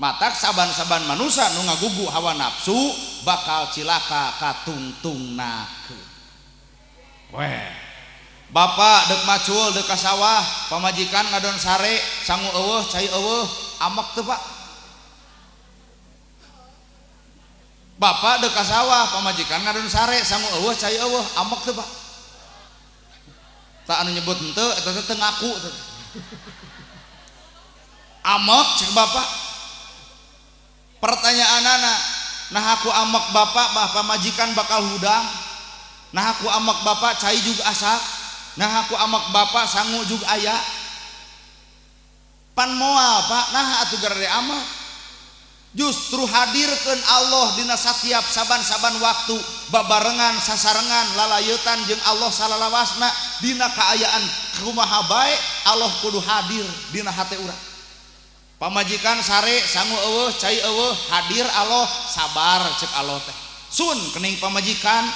Matak saban-saban manusia nu ngagugu hawa nafsu bakal cilaka katungtungnakeun. Weh. Bapak dek macul dek ka sawah, pamajikan ngadon sare, sangu eueuh, cai eueuh, amek teu Pak. Bapak dek ka sawah, pamajikan ngadon sare, sangu eueuh, cai eueuh, amek teu Pak. Tak anu nyebut henteu eta teh teu ngaku. Amek cek bapak. Pertanyaanana, nah aku amek bapak bah pamajikan bakal hudang. Nah aku amek bapak cai juga asak. Nah aku amek bapak sangu juga aya. Pan moal Pak, nah atuh garede amek. Justru hadirkeun Allah dina satiap saban-saban waktu, babarengan sasarengan lalayetan jeung Allah salalawasna dina kaayaan kumaha bae Allah kudu hadir dina hate urang. Pamajikan sare sangu eueuh cai eueuh hadir Allah sabar cek Allah teh. Sun kening pamajikan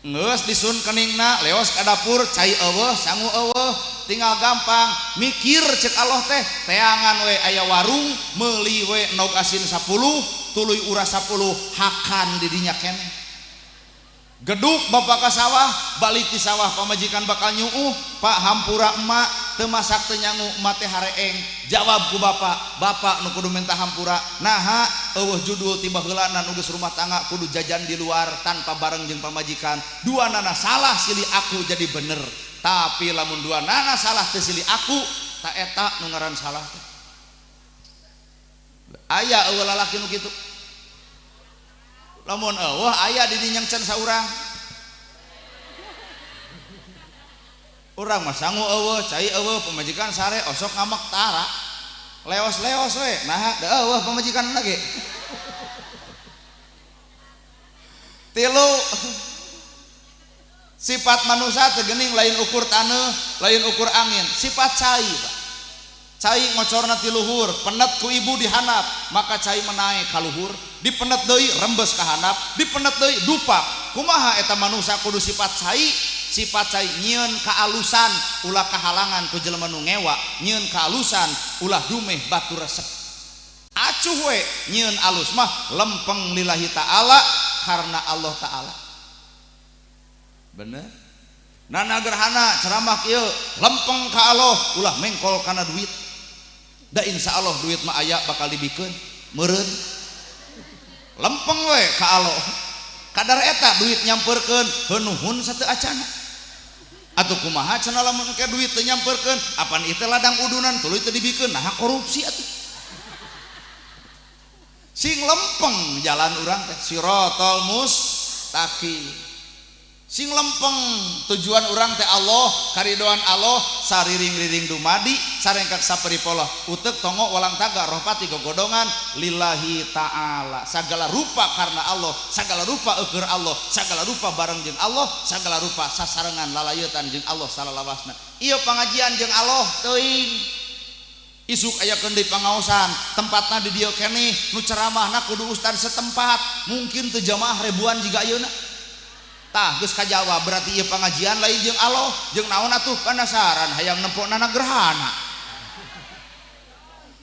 geus disun keningna leos ka dapur cai eueuh sangu eueuh tinggal gampang mikir cek Allah teh teangan we aya warung meuli we nog asin 10 tuluy uras 10 hakan di dinya keneh. Geduk bapak ka sawah balik di sawah pamajikan bakal nyuuh pak hampura emak teu masak teu nyangu emak teh hareeng. Jawab ku bapak, bapak nu kudu minta hampura naha eueuh judul tiba heula nu geus rumah tangga kudu jajan di luar tanpa bareng jeung pamajikan. Dua nana salah silih aku jadi bener, tapi lamun dua nana salah teu silih aku ta eta nu ngaran salah teh. Aya eueuh lalaki nu kitu. Lamun eueuh aya di dinya can saurang. Urang mah sangu eueuh, cai eueuh, pamajikan sare osok ngamek tara. Leos-leos we, naha da eueuh pamajikan lagi. Tilu sifat manusia teh geuning lain ukur taneuh, lain ukur angin, sifat cai Pak. Cai ngocorna ti luhur, penet ku ibu dihandap, maka cai menaik ka luhur, dipenet deui rembes ka handap, dipenet deui dupak. Kumaha eta manusia kudu sifat cai? Sifat cai nyieun kaalusan ulah kahalangan ku jelema nu ngewa, nyieun kaalusan ulah dumeh batu resep. Acuh we nyieun alus mah lempeng lillahi ta'ala karena Allah ta'ala. Bener? Nana gerhana ceramah kieu lempeng ka Allah ulah mengkol kana duit. Da insya Allah duit mah aya bakal dibikeun meureun. Lempeng we ka Allah. Kadar eta duit nyamperkeun heunuhun sateu acana. Atuh kumaha cenah lamun engke duit teu nyamperkeun apan ieu teh ladang udunan tuluy teu dibikeun naha korupsi atuh. Sing lempeng jalan urang teh siratal mustaqim. Sing lempeng tujuan urang teh Allah karidoan Allah sariring-riring dumadi sarengkak saperipoloh utek tongo walang taga rohpati gogodongan lillahi ta'ala. Sagala rupa karena Allah, sagala rupa eueur Allah, sagala rupa bareng jeung Allah, sagala rupa sasarengan lalayetan jeung Allah salalawasna. Ieu pangajian jeung Allah teuing. Isuk aya keun deui pangaosan, tempatna di dieu keneh, nu ceramahna kudu ustad setempat, mungkin teu jamaah ribuan jiga ayeuna. Tah geus kajawab berarti ieu pangajian lain jeung Allah, jeung naon atuh penasaran hayang nempo nana gerhana.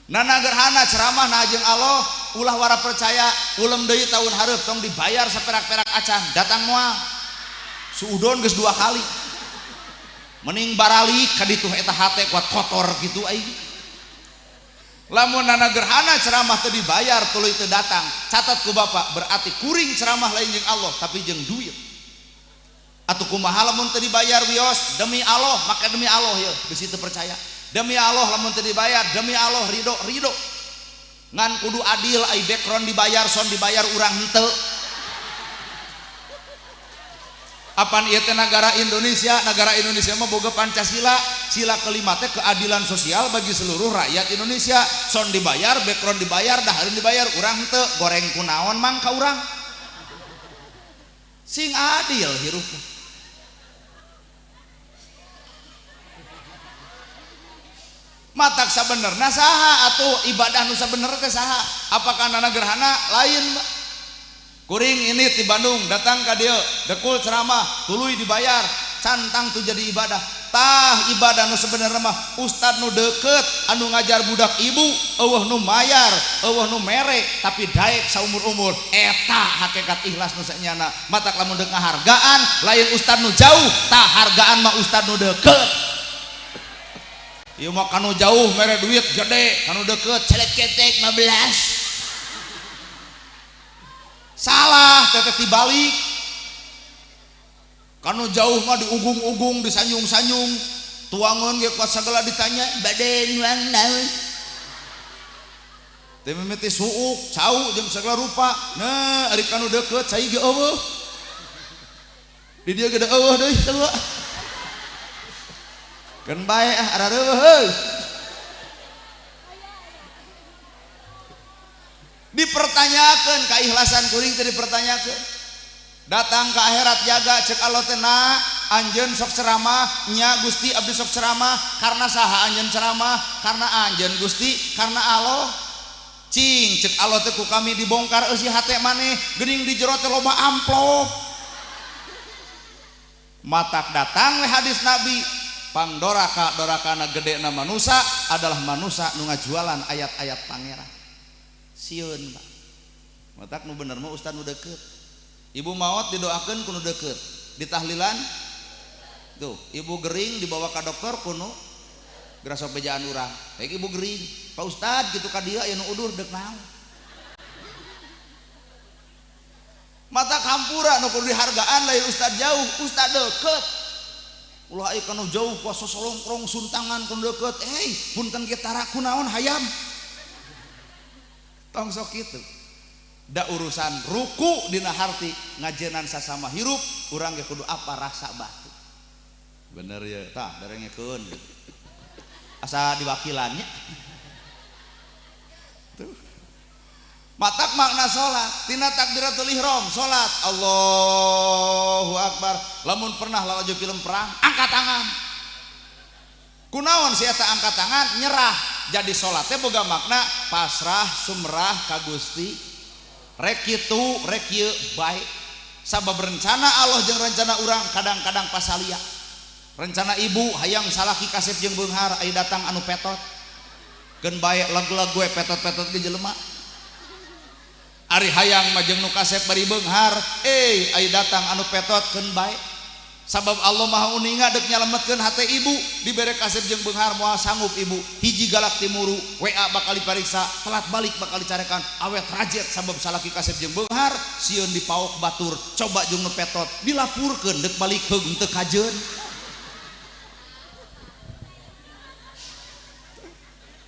Nana gerhana ceramah na jeung Allah, ulah wara percaya, ulem deui tahun hareup tong dibayar saperak-perak acan, datang moal. Suudon geus 2 kali. Mending baralik ka ditu eta hate kuat kotor kitu aing. Lamun nana gerhana ceramah teu dibayar tuluy teu datang, catat ku bapak berarti kuring ceramah lain jeung Allah tapi jeung duit. Atuh kumaha lamun teu dibayar wios demi Allah, maka demi Allah ya bisi teu percaya. Demi Allah lamun teu dibayar, demi Allah ridho ridho. Ngan kudu adil ai background dibayar son dibayar urang henteu. Apan ieu teh nagara Indonesia, nagara Indonesia mah boga Pancasila, sila kelima teh keadilan sosial bagi seluruh rakyat Indonesia. Son dibayar, background dibayar, dahareun dibayar, urang henteu, goreng kunaon mang ka urang. Sing adil hirup. Matak sabenerna saha atuh ibadah nu sabenerna teh saha? Apakah nana gerhana lain? Kuring ini di Bandung datang ka dieu, dekul ceramah, tuluy dibayar, cantang tuh jadi ibadah. Tah ibadah nu sebenarnya mah ustad nu deket anu ngajar budak ibu, eueuh nu mayar, eueuh nu mere, tapi daek saumur-umur. Eta hakikat ikhlas nu sanyana. Matak lamun deuk ngahargaan lain ustad nu jauh, tah hargaan mah ustad nu deket. Ieu mah kanu jauh mere duit gede, kanu deket celeketek 15. Salah teteh dibalik. Kanu jauh mah diugung-ugung, disanjung-sanjung, tuangan ge kuat sagala ditanya, bade nuang naon? Teh mimiti suuk, cau jeung sagala rupa. Nah, ari kanu deket cai ge eueuh. Di dieu ge eueuh deui sarua. Keun bae ah arareueuh heuy. Dipertanyakan keikhlasan kuring teh dipertanyakan. Datang ke akhirat jaga cek Allah teh na anjeun sok ceramah nya Gusti abdi sok ceramah karena saha anjeun ceramah karena anjeun Gusti karena Allah. Cing cek Allah teh ku kami dibongkar eusi hate maneh geuning di jero teh loba amplop. Matak datang we hadis Nabi pangdoraka dorakana gedena manusa adalah manusa nu ngajualan ayat-ayat pangeran. Sieun Pak. Matak nu bener mah ustad nu deukeut. Ibu maot didoakeun ku nu deukeut. Ditahlilan tuh, ibu gering dibawa ka dokter ku nu gerasok bejaan urang. Baik ibu gering, Pak Ustad gitu ka dieu aya nu udur deuk naon. Mata kampura nu kudu dihargaan lain ustad jauh, ustad deukeut. Ulah aya kanu jauh kuasa solongkrong suntangan ku nu deukeut. Eh, punten ge tara kunaon hayam. Tong sok kitu. Da urusan ruku dina harti ngajenan sasama hirup urang ge kudu apa rasa batu. Bener ya, tah darengekeun. Asa diwakilannya. Tuh. Matak makna salat tina takbiratul ihram salat Allahu akbar. Lamun pernah lalajo film perang angkat tangan. Kunaon si eta angkat tangan nyerah. Jadi salatnya boga makna pasrah sumrah ka Gusti. Rek kitu rek ieu bae. Sabab rencana Allah jeung rencana urang kadang-kadang pasalia. Rencana ibu hayang salaki kasep jeung beunghar aya datang anu petot. Keun bae leg-leg gue petot-petot ge jelema. Ari hayang mah jeung nu kasep bari beunghar, aya datang anu petot keun bae. Sabab Allah Maha uninga deuk nyalametkeun hate ibu, dibere kasep jeung beunghar moal sanggup ibu. Hiji galak timuru, WA bakal dipariksa, telat balik bakal dicarekan, awet rajet sabab salaki kasep jeung beunghar, sieun dipaok batur, coba jeung nu petot, dilapurkeun deuk balik heung teu kajeun.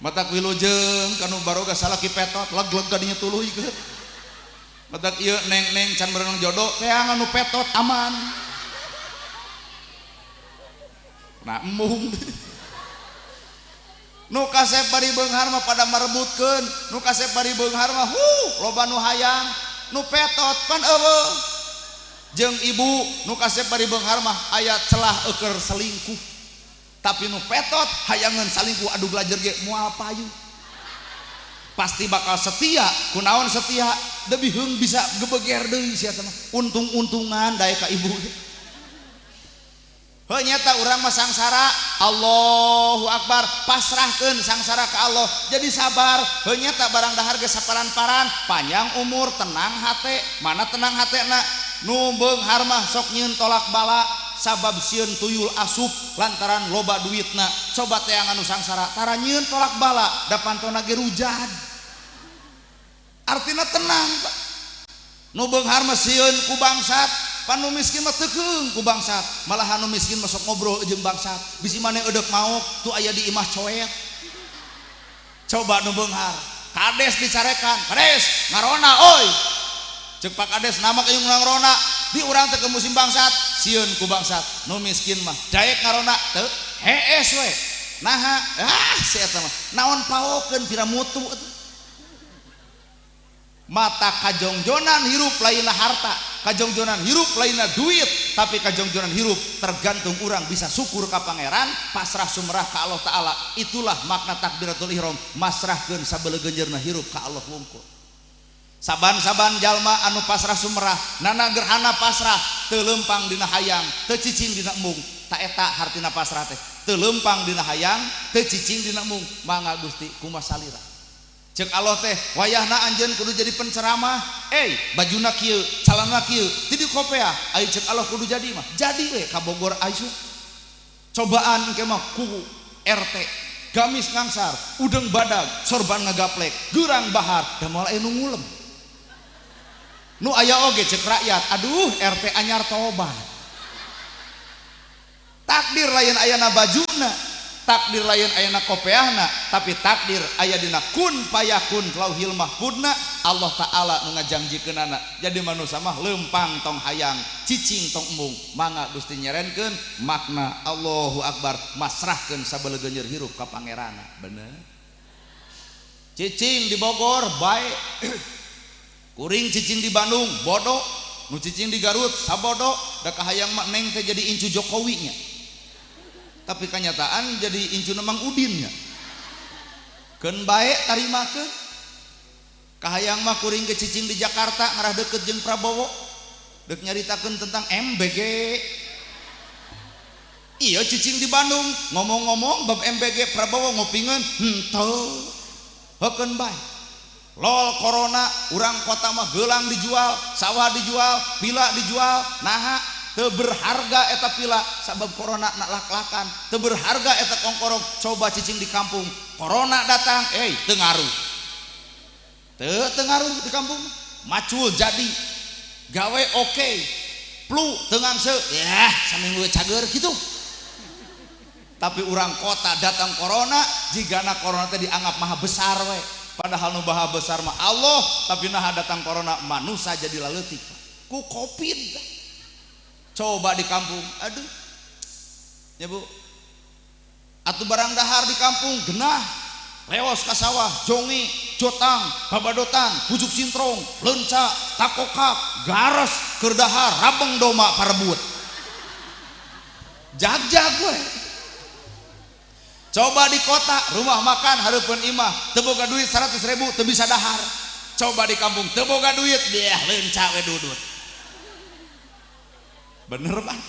Matak wilujeng kanu baroga salaki petot, leg-leg ka dinya tuluykeun. Matak ieu neng-neng can merenang jodoh, teangan nu petot aman. Nah embung. Nu kasep bari beunghar mah pada marebutkeun, nu kasep bari beunghar mah loba nu hayang, nu petot pan eueuh. Jeung ibu nu kasep bari beunghar mah aya celah eueur selingkuh. Tapi nu petot hayangeun salingkuh adu glajer ge moal payu. Pasti bakal setia, kunaon setia, deui heung bisa gebeger deui sia teh mah. Untung-untungan dae ka ibu. Heuh nyata urang mah sangsara, Allahu Akbar, pasrahkeun sangsara ka Allah. Jadi sabar, heuh nyata barang dahar ge saparan-paran, panjang umur, tenang hate, mana tenang hatena? Nu beunghar mah sok nyieun tolak bala, sabab sieun tuyul asup lantaran loba duitna. Coba teangan nu sangsara, tara nyieun tolak bala, da pantona ge rujad. Artina tenang, Pak. Nu beunghar mah sieun ku bangsat, pan nu miskin mah teukeung ku bangsat, malahan nu miskin mah sok ngobrol jeung bangsat. Bisi maneh eudeuk maok tuh aya di imah coet. Coba nu beunghar, kades dicarekan, kades ngarona oi. Ceuk Pak Kades nama kayung ngarona, di urang teh ke musim bangsat, sieun ku bangsat. Nu miskin mah daek ngarona teu hees we. Naha ah si eta mah naon paokeun pira mutu atuh. Mata kajongjonan hirup lainna harta, kajongjonan hirup lainna duit, tapi kajongjonan hirup tergantung orang bisa syukur ka pangeran, pasrah sumrah ka Allah Ta'ala. Itulah makna takbiratul ihram, masrahkeun sabelegenjeurna hirup ka Allah wungkul. Saban-saban jalma anu pasrah sumrah, nana gerhana pasrah, teu leumpang dina hayang, teu cicing dina embung. Ta eta hartina pasrah teh, teu leumpang dina hayang, teu cicing dina embung. Mangga Gusti kumaha salira. Cek Allah teh wayahna anjeun kudu jadi penceramah, bajuna kieu, calana kieu, ti dikopeah, ai cek Allah kudu jadi mah. Jadi we ka Bogor asup. Cobaan engke mah ku RT, gamis ngangsar, udeng badag, sorban ngagaplek, geurang bahar, da moal aya nu ngulem. Nu aya oge cek rakyat, aduh RT anyar tobat. Takdir lain ayana bajuna, takdir lain ayana kopeahna, tapi takdir aya dina kun payakun lauhil mahfudna. Allah Ta'ala nu ngajangjikeunana. Jadi manusia mah leumpang tong hayang, cicing tong embung. Mangga Gusti nyerenkeun makna Allahu Akbar, masrahkeun sabelegeuneur hirup ka pangeranna. Bener. Cicing di Bogor bae. Kuring cicing di Bandung bodoh, nu cicing di Garut sabodo, da kahayang mah neng teh jadi incu Jokowi nya. Tapi kenyataan jadi incu Mang Udin nya. Keun bae tarimakeun. Kahayang mah kuring ke cicing di Jakarta ngarah deket jeung Prabowo. Dek nyaritakeun tentang MBG. Iya cicing di Bandung ngomong-ngomong bab MBG Prabowo ngopingeun henteu. Heukeun bae. Lol corona urang kota mah gelang dijual, sawah dijual, pila dijual, naha teu berharga eta pila sabab corona nak lak-lakan, teu berharga eta kongkorong. Coba cicing di kampung, corona datang, teu ngaruh. Teu ngaruh di kampung, macul jadi, gawe oke, flu teu ngangse, yah saminggu cager gitu. Tapi urang kota datang corona, jigana corona teh dianggap maha besar we. Padahal nu maha besar mah Allah, tapi naha datang corona manusia jadi laleutik ku Covid. Coba di kampung, aduh. Ya Bu. Atuh barang dahar di kampung genah. Leos ka sawah, jongi, jotang, babadotan, pucuk sintrong, leunca, takokak, gares, keur dahar, rabeng doma parebut. Jag-jag we. Coba di kota, rumah makan hareupeun imah, teu boga duit 100.000 teu bisa dahar. Coba di kampung teu boga duit, biah leunca we dudut. Bener Pak?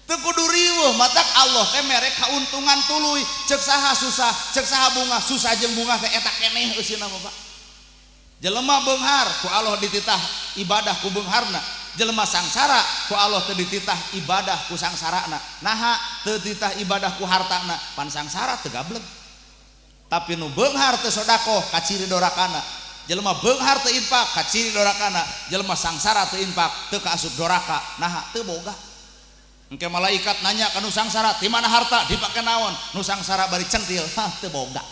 Teu kudu riweuh, matak Allah teh mere kauntungan tuluy. Ceuk saha susah, ceuk saha bunga, susah jeung bunga teh eta keneh eusina mah Pak. Jelema beunghar ku Allah dititah ibadah ku beungharna. Jelema sangsara ku Allah teu dititah ibadah ku sangsarana. Naha teu dititah ibadah ku hartana, pan sangsara teu gableg. Tapi nu beunghar teu sodakoh kaciri dorakana. Jelema beunghar teu infak kaciri dorakana. Jelema sangsara teu infak teu kaasup doraka. Naha teu boga. Engke malaikat nanya ka nu sangsara, "Di mana harta? Dipake naon?" Nu sangsara bari centil, "Hah, teu boga."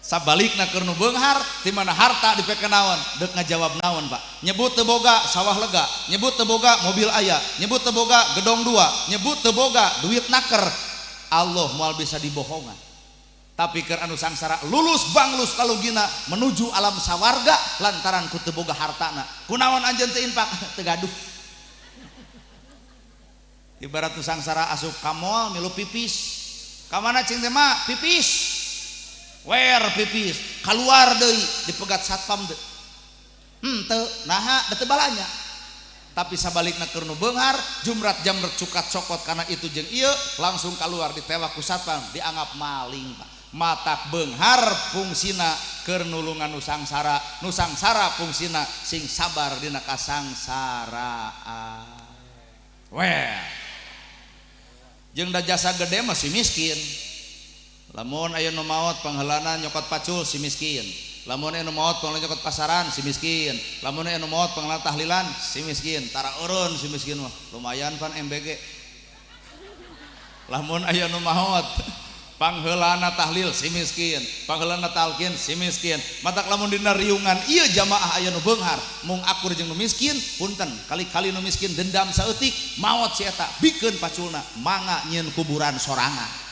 Sabalikna keur nu beunghar, di mana harta dipake naon? Deuk ngajawab naon, Pak? Nyebut teu boga sawah lega, nyebut teu boga mobil aya, nyebut teu boga gedong dua, nyebut teu boga duit naker. Allah moal bisa dibohongan. Tapi keur anu sangsara lulus banglus kalugina menuju alam sawarga lantaran ku teu boga hartana. Kunaon anjeun teu infak? Teu gaduh. Ibarat nu sangsara asup ka mall milu pipis. Ka mana cing teh mah? Pipis. Wer pipis, keluar deui dipegat satpam deui. Henteu, naha da teu balanya. Tapi sabalikna keur nu beunghar, jumrat jamret cukat cokot kana itu jeung ieu langsung keluar ditewak ku satpam, dianggap maling Pak. Matak beunghar fungsina keur nulungan nu sangsara, nu sangsara fungsina sing sabar dina kasangsaraan. Well. Jeung da jasa gede mah si miskin. Lamun aya nu maot pangheulana nyokot pacul si miskin. Lamun aya nu maot pangheulana nyokot pasaran si miskin. Lamun aya nu maot pangheulana tahlilan si miskin. Tara eureun si miskin mah lumayan pan MBG. Lamun aya nu maot pangheulana tahlil si miskin, pangheulana talqin si miskin. Matak lamun dina riungan ieu jamaah aya nu beunghar, mung akur jeung nu miskin, punten kali-kali nu miskin dendam saeutik maot si eta bikeun paculna mangga nyieun kuburan sorangan.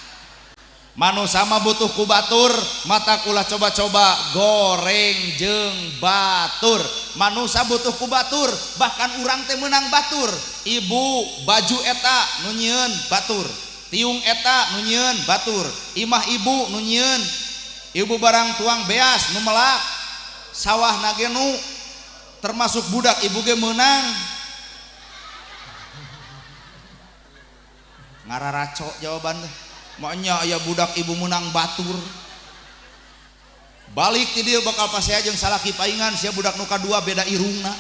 Manusia mah butuh ku batur, mata ulah coba-coba goreng jeung batur. Manusia butuh ku batur, bahkan urang teh meunang batur. Ibu baju eta nu nyieun batur, tiung eta nu nyieun batur, imah ibu nu nyieun, ibu barang tuang beas nu melak, sawah nage nu termasuk budak ibu ge meunang. Ngararaco jawaban teh. Maknya aya budak ibu menang batur. Balik ti dieu bakal pasea jeung salaki paingan sia budak nu kadua beda irungna.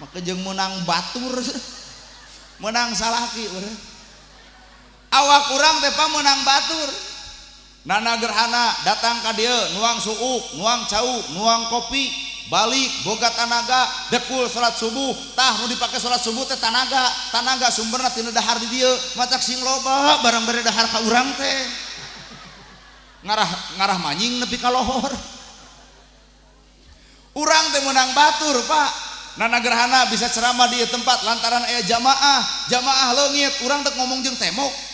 Maka jeung menang batur. Menang salaki urang. Awak urang teh pa menang batur. Nana gerhana datang ka dieu nuang suuk, nuang cau, nuang kopi, balik boga tanaga, dekul salat subuh, tah nu dipake salat subuh teh tanaga, tanaga sumberna tina dahar di dieu, matak sing loba barang bere dahar ka urang teh. Ngarah ngarah manying nepi ka lohor. Urang teh meunang batur, Pak. Nana gerhana bisa ceramah di tempat lantaran aya jamaah, jamaah leungit, urang teh ngomong jeung tembok.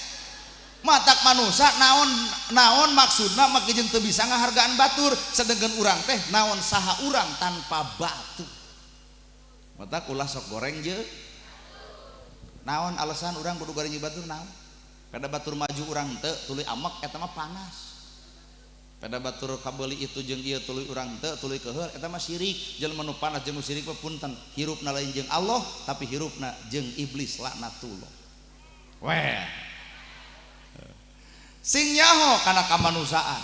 Matak manusia naon naon maksudna make jeung teu bisa ngahargaan batur, sedengkeun urang teh naon saha urang tanpa batu. Matak ulah sok goreng je. Naon alasan urang kudu goreng jeung batur naon? Pada batur maju urang teu tuluy amek eta mah panas. Pada batur kabeuli itu jeung ieu tuluy urang teu tuluy keuheul eta mah syirik. Jelema nu panas jeung nu syirik mah punten, hirupna lain jeung Allah tapi hirupna jeung iblis laknatullah. Weh. Sing nyaho kana kamanusiaan.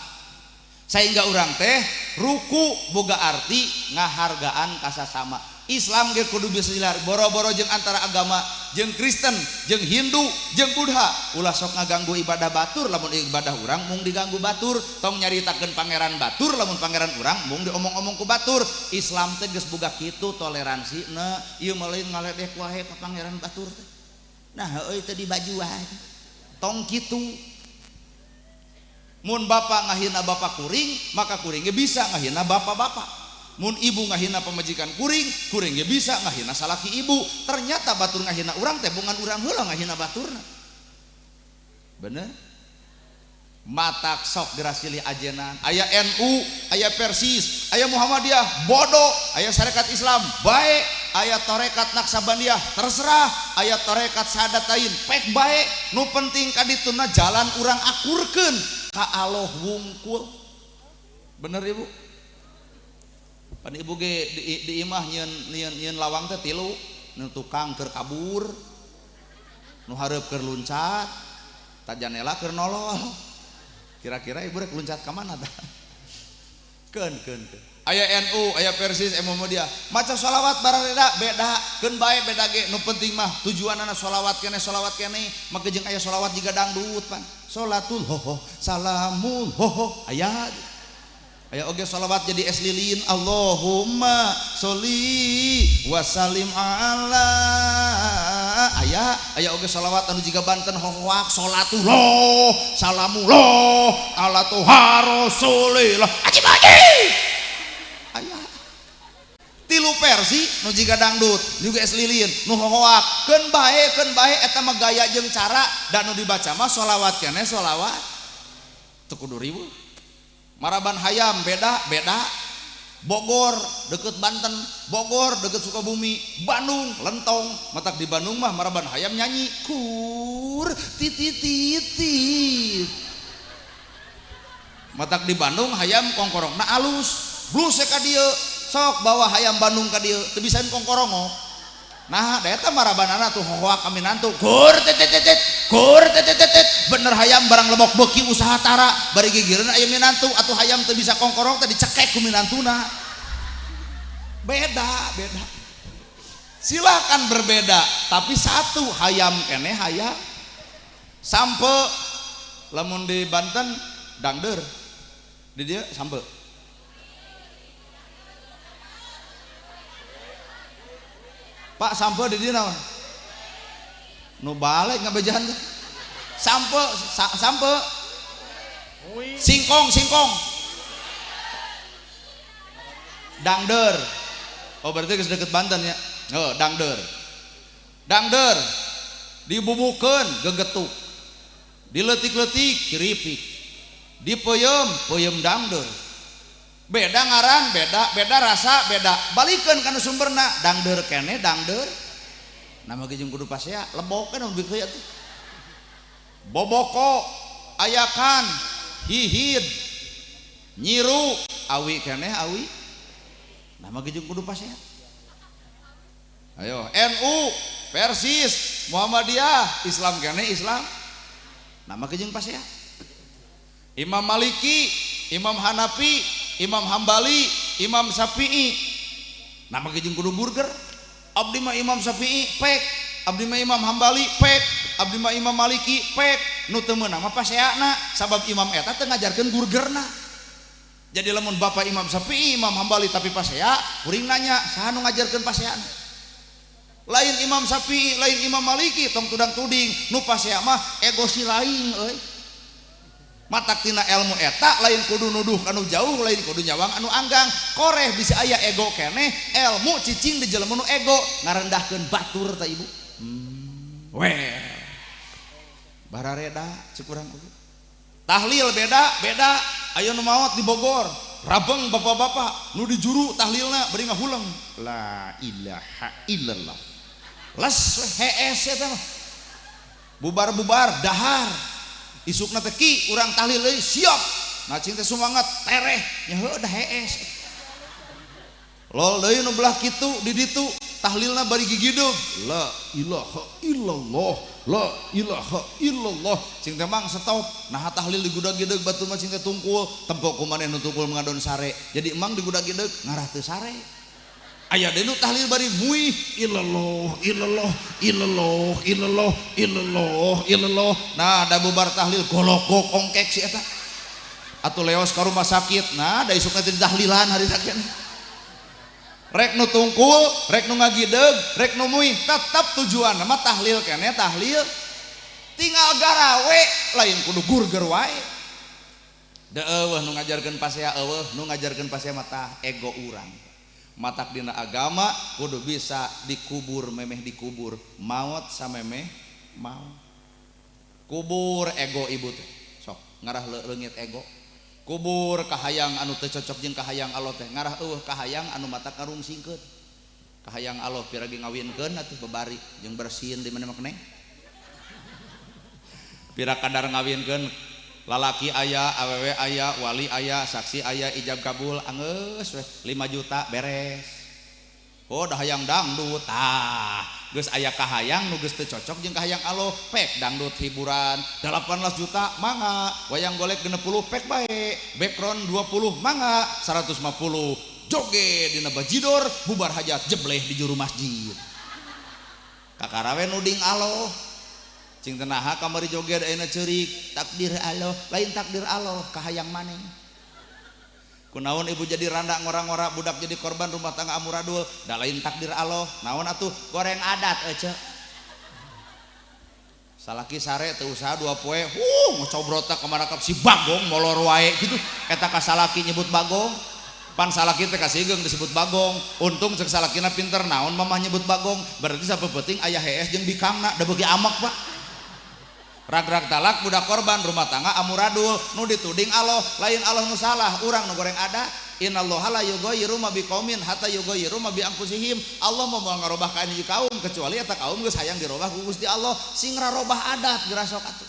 Sehingga urang teh ruku boga arti ngahargaan kasasama. Islam ge kudu bisa dilar boro-boro jeung antara agama jeung Kristen, jeung Hindu, jeung Buddha. Ulah sok ngaganggu ibadah batur lamun ibadah urang mung diganggu batur, tong nyaritakeun pangeran batur lamun pangeran urang mung diomong-omong ku batur. Islam teh geus boga kitu toleransina, ieu mah lain ngaledek wae ka pangeran batur teh. Nah heueuy teh dibajuan. Tong kitu. Mun bapak ngahina bapak kuring, maka kuring ge bisa ngahina bapak-bapak. Mun ibu ngahina pamajikan kuring, kuring ge bisa ngahina salaki ibu. Ternyata batur ngahina urang teh bungan urang heula ngahina baturna. Bener? Matak sok gerasili ajenan. Aya NU, aya Persis, aya Muhammadiyah, bodoh, aya Sarekat Islam, bae, aya Tarekat Naksabandiyah, terserah, aya Tarekat Sadatain, pek bae. Nu penting kadituna jalan urang akurkeun ka Allah wungkul. Bener ibu? Pan ibu ge di imah nyieun lawang teh tilu, nu tukang keur kabur, nu hareup keur luncat, tajanela keur nolol. Kira-kira ibu rek luncat ka mana tah? Keun keun keun. Aya NU, aya Persis, aya Muhammadiyah. Maca sholawat barareda beda, keun bae beda ge. Nu penting mah tujuanana sholawat keneh make jeung aya sholawat jiga dangdut pan. Sholatul hoho, salamul hoho, aya. Aya oge sholawat jadi es lilin, Allahumma sholli wa sallim ala. Aya, aya oge sholawat anu jiga Banten hohoak sholatullah, salamullah ala tuha rasulillah. Ajib aji. Aya. Tilu versi nu jiga dangdut, juga es lilin, nu hohoak, keun bae eta mah gaya jeung cara dan nu dibaca mah sholawat keneh sholawat. Teu kudu riweuh. Maraban hayam beda beda, Bogor deket Banten, Bogor deket Sukabumi, Bandung lentong. Matak di Bandung mah maraban hayam nyanyi kur titit titit. Matak di Bandung hayam kongkorongna alus, bluse ka dieu, sok bawa hayam Bandung ka dieu teu bisaeun kongkorongo. Nah, da eta marabanana tuh hohoak kami nantu kur titit titit kur titit titit. Bener hayam barang lebok beuki usaha tara bari gigireun aya minantu atuh hayam teu bisa kongkorong teh dicekek ku minantuna. Beda, beda. Silakan berbeda, tapi satu hayam keneh hayam. Sampe lamun di Banten dangder. Di dieu sampe. Pak sampe di dieu naon? Nu balik ngabejahan teh. Sampe sampe. Singkong, singkong. Dangder. Oh berarti geus deket Banten ya. Oh, dangder. Dangder dibubukeun gegetuk. Diletik-letik kiripik. Dipeuyeum, peuyeum dangder. Beda ngaran, beda, beda rasa, beda. Balikeun kana sumberna, dangder keneh dangder. Nama ge jeung kudu pasea, lebok kan nu kieu atuh. Boboko, ayakan, hihid, nyiru, awi keneh awi. Nama ge jeung kudu pasea. Ayo, NU, Persis, Muhammadiyah, Islam keneh Islam. Nama ge jeung pasea. Imam Maliki, Imam Hanafi, Imam Hambali, Imam Syafi'i. Nama ge jeung kudu burger. Abdi mah Imam Syafi'i pek, abdi mah Imam Hambali pek, abdi mah Imam Maliki pek. Nu teu meunang mah paseana, sabab imam eta teu ngajarkeun burgerna. Jadi lamun bapak Imam Syafi'i, Imam Hambali tapi pasea, kuring nanya, saha nu ngajarkeun paseana? Lain Imam Syafi'i, lain Imam Maliki, tong tudang tuding, nu pasea mah ego si lain euy. Matak tina ilmu eta lain kudu nuduh anu jauh, lain kudu nyawang anu anggang. Koreh bisa aya ego keneh, ilmu cicing di jelema nu ego ngarendahkeun batur ta ibu. Weh. Barareda cek urang oge. Tahlil beda, beda. Aya nu maot di Bogor, rabeng bapak-bapak nu di juru tahlilna bari ngahuleng. La ilaha illallah. Les hees eta mah. Bubar-bubar dahar. Isukna teh ki urang tahlil deui siap. Nah cing teh sumangat tereh nya heuh da hees. Lol deui nu belah kitu di ditu tahlilna bari gigidug. La ilaha illallah, la ilaha illallah. Cing teh mang stop. Nah tahlil digudag-gideg batur mah cing teh tungkul, tempo ku maneh nu tungkul ngadon sare. Jadi emang digudag-gideg ngarah teu sare. Aya deui nu tahlil bari muih illallah illallah illallah illallah illallah illallah. Nah da bubar tahlil golokok ongkek si eta. Atuh leos ka rumah sakit. Nah da isukna teh tahlilan hari sakit. Rek nu tungkul, rek nu ngagideg, rek nu muih, tetap tujuan mah tahlil keneh tahlil. Tinggal garawe lain kudu gurger wae. Da eueuh nu ngajarkeun pasea eueuh, nu ngajarkeun pasea mah tah ego urang. Matak dina agama kudu bisa dikubur memeh dikubur, maot samemeh maot. Kubur ego ibu teh. Sok ngarah leungit ego. Kubur kahayang anu teu cocok jeung kahayang Allah teh ngarah eueuh kahayang anu mata karungsingkeun. Kahayang Allah piragi ngawinkeun atuh babari jeung bersihin di mana mah keneh. Pira kadar ngawinkeun lalaki aya, awewe aya, wali aya, saksi aya, ijab kabul anggeus weh 5 juta beres. Oh dah hayang dangdut tah geus aya kahayang nu geus teu cocok jeung kahayang Allah pek dangdut hiburan 18 juta mangga wayang golek 60 pek bae background 20 mangga 150 joget dina bajidor bubar hajat jebleh di juru masjid kakarawe nuding Allah cing teh naha kamari joget ayeuna ceurik takdir Allah lain takdir Allah kahayang maneh. Kunaon ibu jadi randa ngora-ngora budak jadi korban rumah tangga amuradul da lain takdir Allah naon atuh goreng adat ece salaki sare teu usaha 2 poe ngocobrota ka marakap si bagong molor wae gitu eta ka salaki nyebut bagong pan salaki teh kasigeung disebut bagong untung cek salakina pinter naon mamah nyebut bagong berarti sapeupeting aya hees jeung bikangna da beuki amak pak. Rag-rag talak budak korban rumah tangga amuradul nu dituding Allah lain Allah nu salah urang nu goreng ada innallaha la yughayyiru ma biqaumin hatta yughayyiru ma bi anfusihim. Allah mau ngarobah ka hiji kaum kecuali eta kaum geus hayang dirobah ku Gusti Allah sing rarobah adat gerasok atuh.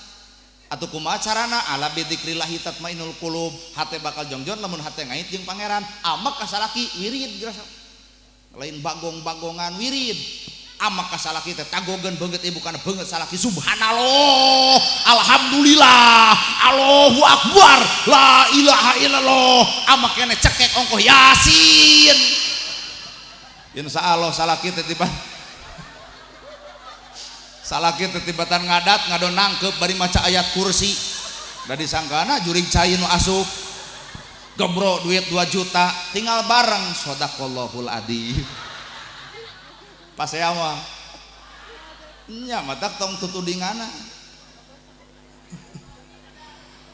Atuh kumaha carana ala bi dzikrillahi tatmainul qulub hate bakal jongjon lamun hate ngait jeung pangeran amek ka salaki wirid gerasok lain bagong-bagongan wirid. Amak ka salaki teh tagogeun beungeut ibu kana beungeut salaki subhanallah alhamdulillah Allahu akbar la ilaha illallah amak kene cekek ongkoh yasin insyaallah salaki teh tiba salaki teh tibatan ngadat ngadon nangkep bari maca ayat kursi da disangkana jurig cai nu asup gebro duit 2 juta tinggal bareng shadaqallahul adzim. Pasea mah nya matak tong tutudingana.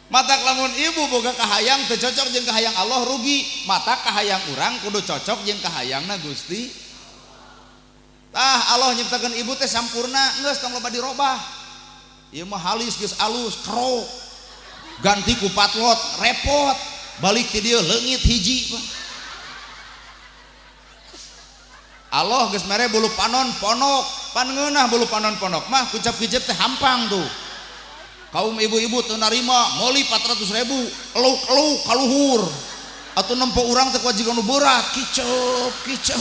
Matak lamun ibu boga kahayang teu cocok jeung kahayang Allah rugi. Matak kahayang urang kudu cocok jeung kahayangna Gusti. Tah Allah nyiptakeun ibu teh sampurna geus tong loba dirobah. Ieu mah halis geus alus kerok. Ganti ku patlot repot. Balik ti dieu leungit hiji. Allah geus mere bulu panon ponok pan ngeunah bulu panon ponok mah kucap-kicep teh hampang tuh kaum ibu-ibu teu narima meuli 400.000 eluk-eluk kaluhur atuh nempo urang teh kuwajikan nu berat kicep kicep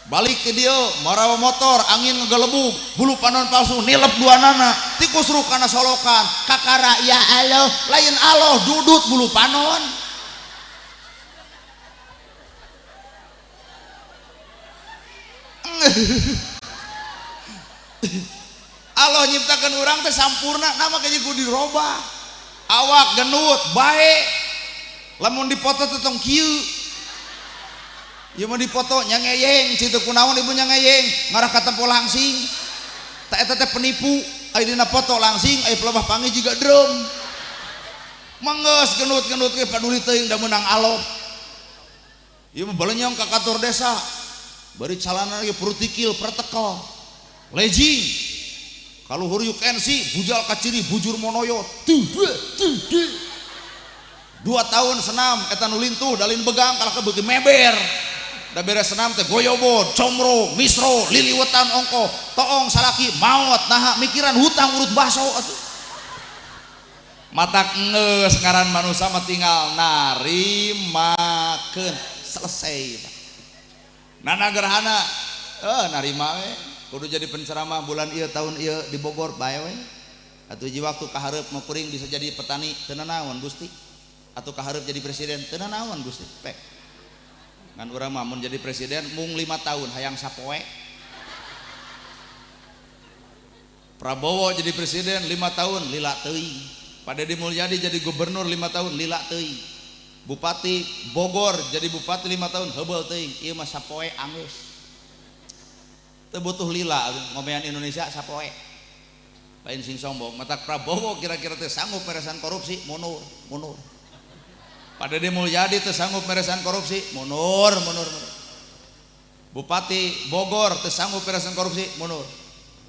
balik ke dieu marawa motor angin ngegelebug bulu panon palsu nilep duanana tikus rukana solokan kakara ya Allah lain Allah dudut bulu panon. Allah nyiptakan urang teh sampurna nama kayaknya kudu dirobah awak genut bae lamun dipoto teh tong kieu ieu mah dipoto nya ngeyeng situ kunaon ibu nya ngeyeng ngarah ka tempo langsing ta eta teh penipu aya dina foto langsing aya pelabah panggih jiga drum manggeus genut-genut ge paduli teuing da meunang alop ieu mah balenyong ka kantor desa bari calana lagi prutikil pretekel lejing Kaluhur yuk NC bujal kaciri bujur monoyo. 2 tahun senam eta nu lintuh dalin begang kalah beuki meber. Da beres senam teh goyobod, comro, misro, liliwetan ongko, toong salaki maot naha mikiran hutang urut baso atuh. Matak geus ngaran manusia mah tinggal narimakeun selesai. Nana gerhana narima we kudu jadi penceramah bulan ieu tahun ieu di Bogor bae we. Atuh hiji waktu kahareup mah kuring bisa jadi petani teu nanaon Gusti. Atau kahareup jadi presiden teu nanaon Gusti pek. Ngan urang mah mun jadi presiden mung 5 tahun hayang sapoe. Prabowo jadi presiden 5 tahun lila teuing. Pak Deddy Mulyadi jadi gubernur 5 tahun lila teuing. Bupati Bogor jadi bupati 5 tahun heubeul teuing. Ieu mah sapoe anggeus. Teu butuh lila ngomean Indonesia sapoe. Lain sing sombong, matak Prabowo kira-kira teh sanggup meresan korupsi mundur, mundur. Pak Deddy Mulyadi teu sanggup meresan korupsi mundur, mundur, mundur. Bupati Bogor teu sanggup meresan korupsi mundur.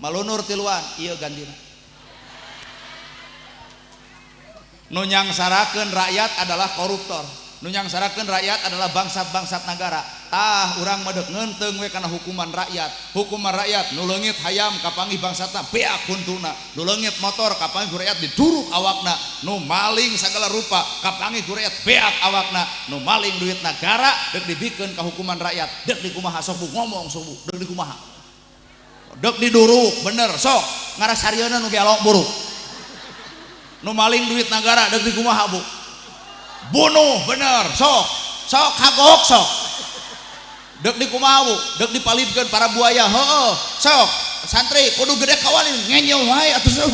Malunur tiluan ieu gantina. Nu nyangsarakeun rakyat adalah koruptor, nu nyangsarakeun rakyat adalah bangsat-bangsat negara. Tah urang mah deuk ngeunteung we kana hukuman rakyat. Hukuman rakyat nu leungit hayam kapanggih bangsatna beak huntuna, nu leungit motor kapanggih ku rakyat diduruk awakna, nu maling sagala rupa kapanggih ku rakyat beak awakna, nu maling duit negara deuk dibikeun ka hukuman rakyat. Deuk dikumaha sok bu ngomong sok bu, deuk dikumaha? Deuk diduruk bener sok ngarasarieuna nu gelo buruk. Nu maling duit negara deuk dikumaha bu? Bunuh bener sok, sok kagok sok. Dek dikumaha bu? Dek dipalidkeun para buaya heueuh sok santri kudu gede kawalin ngenyeu wae atuh sok.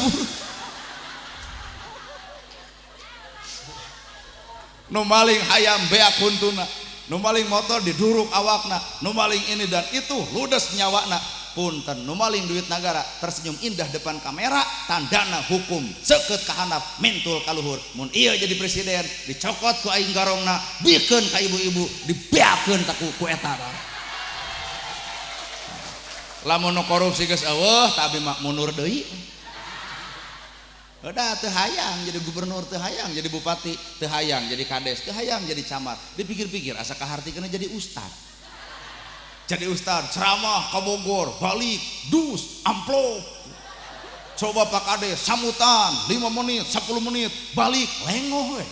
Nu maling hayam beak huntuna, nu maling motor diduruk awakna, nu maling ini dan itu ludes nyawana. Punten nu maling duit negara tersenyum indah depan kamera tandana hukum seukeut ka handap mentul ka luhur. Mun ieu jadi presiden dicokot ku aing garongna bikeun ka ibu-ibu dibeakeun ta ku eta. Lamun nu korupsi geus eueuh tah abi mah mundur deui. Udah teu hayang jadi gubernur, teu hayang jadi bupati, teu hayang jadi kades, teu hayang jadi camat. Dipikir-pikir asa kahartikeun jadi ustad. Jadi ustad ceramah ke Bogor, balik, dus, amplop. Coba Pak Kades sambutan 5 menit, 10 menit, balik lengoh we.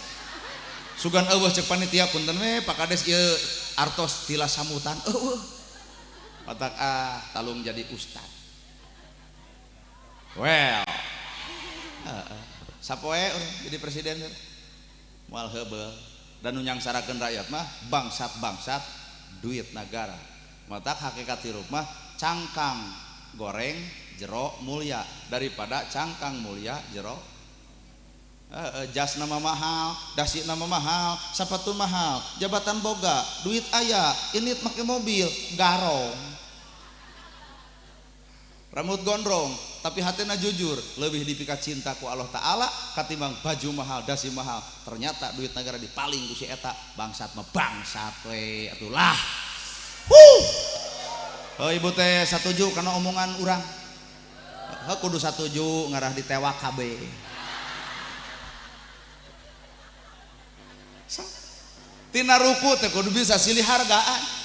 Sugan eueuh cek panitia punten we Pak Kades ieu artos tila sambutan eueuh. Otak ah talung jadi ustad. Well. Sapoe jadi presiden moal heubeul dan nu nyangsarakeun rakyat mah bangsat-bangsat duit negara. Matak hakikat hirup mah cangkang goreng jero mulia daripada cangkang mulia jero. Jas nama mahal, dasi nama mahal, sepatu mahal, jabatan boga, duit aya, ini make mobil, garong. Rambut gondrong, tapi hatina jujur, lebih dipikat cinta ku Allah Ta'ala katimbang baju mahal, dasi mahal. Ternyata duit negara dipaling ku si eta, bangsat mah bangsat we atulah. Huh. Oh, ibu teh satuju karena omongan urang. Heuh kudu satuju ngarah ditewak kabeh. Tina ruku teh kudu bisa silih hargaan.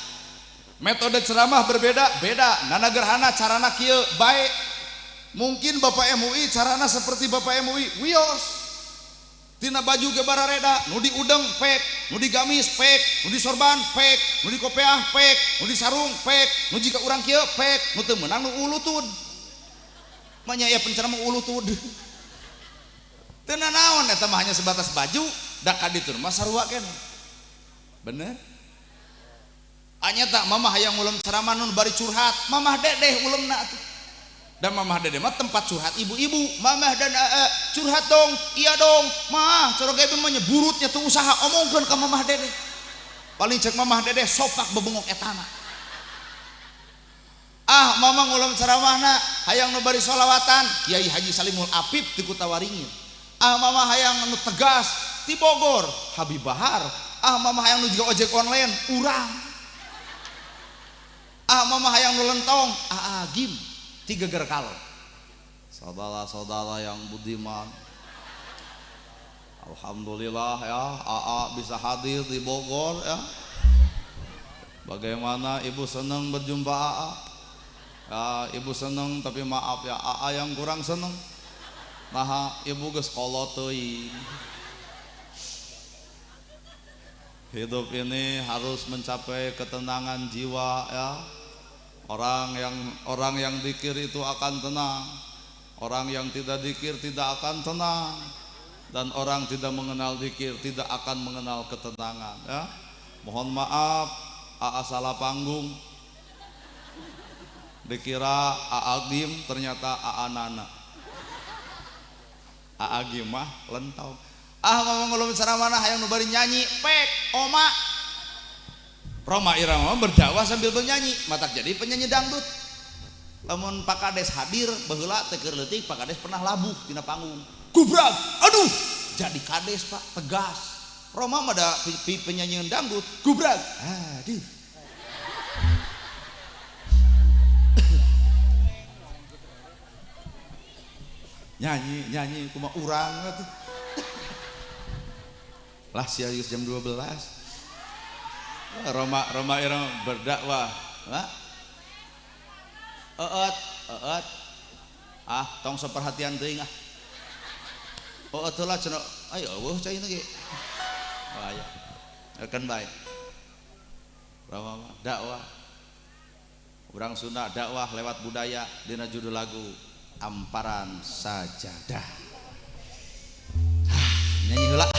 Metode ceramah berbeda, beda. Nana gerhana carana kieu bae. Mungkin Bapak MUI carana seperti Bapak MUI, wios. Tina baju ge barareda, nu di udeng pek, nu di gamis pek, nu di sorban pek, nu di kopeah pek, nu di sarung pek, nu jika urang kieu pek, nu teu meunang nu ulutud. Manya ya penceramah ulutud. Teu nanaon eta mah hanya sebatas baju, da ka ditu mah sarua keneh. Bener? Anya tak mamah hayang ulem ceramah nun bari curhat, mamah dedeh ulemna atuh. Dan mamah dedeh mah tempat curhat ibu-ibu, mamah dan curhat dong, iya dong, mah cara ge mah nyeburutnya tuh usaha omongkeun ka mamah dedeh. Paling cek mamah dedeh sopak bebengok etana. Ah mamah ngulem ceramahna hayang nu bari sholawatan, Kiai Haji Salimul Apip ti Kutawaringin. Ah mamah hayang nu tegas ti Bogor, Habib Bahar. Ah mamah hayang nu juga ojek online, urang. Ah mama hayang nu lentong, aa gim tiga gerkalo. Saudara-saudara yang budiman, alhamdulillah ya, AA bisa hadir di Bogor ya. Bagaimana ibu senang berjumpa AA? Ya, ibu senang tapi maaf ya, AA yang kurang senang. Nah, ibu geus kolot teuing. Hidup ini harus mencapai ketenangan jiwa ya. Orang yang dikir itu akan tenang. Orang yang tidak dikir tidak akan tenang. Dan orang tidak mengenal dikir tidak akan mengenal ketenangan ya. Mohon maaf, AA salah panggung. Dikira AA Gim ternyata AA Nana. AA Gim mah lentong. Ah ngomong ngulum saramana hayang nu bari nyanyi pek oma. Rhoma Irama berdakwah sambil bernyanyi, matak jadi penyanyi dangdut. Lamun Pak Kades hadir baheula teu keur leutik Pak Kades pernah labuh tina panggung. Gubrak, aduh, jadi kades Pak, tegas. Rhoma mah da penyanyi dangdut, gubrak, aduh. Nyanyi, nyanyi kumaha urang atuh. Lah sia geus jam 12. Rhoma Irama berdakwah. Hah? Eet, eet. Ah, tong sok perhatian teuing ah. Eet heula cenah, ayo eueuh cai ge. Bahaya. Akan bae. Rhoma mah dakwah. Urang Sunda dakwah lewat budaya dina judul lagu Amparan Sajadah. Nyanyi heula.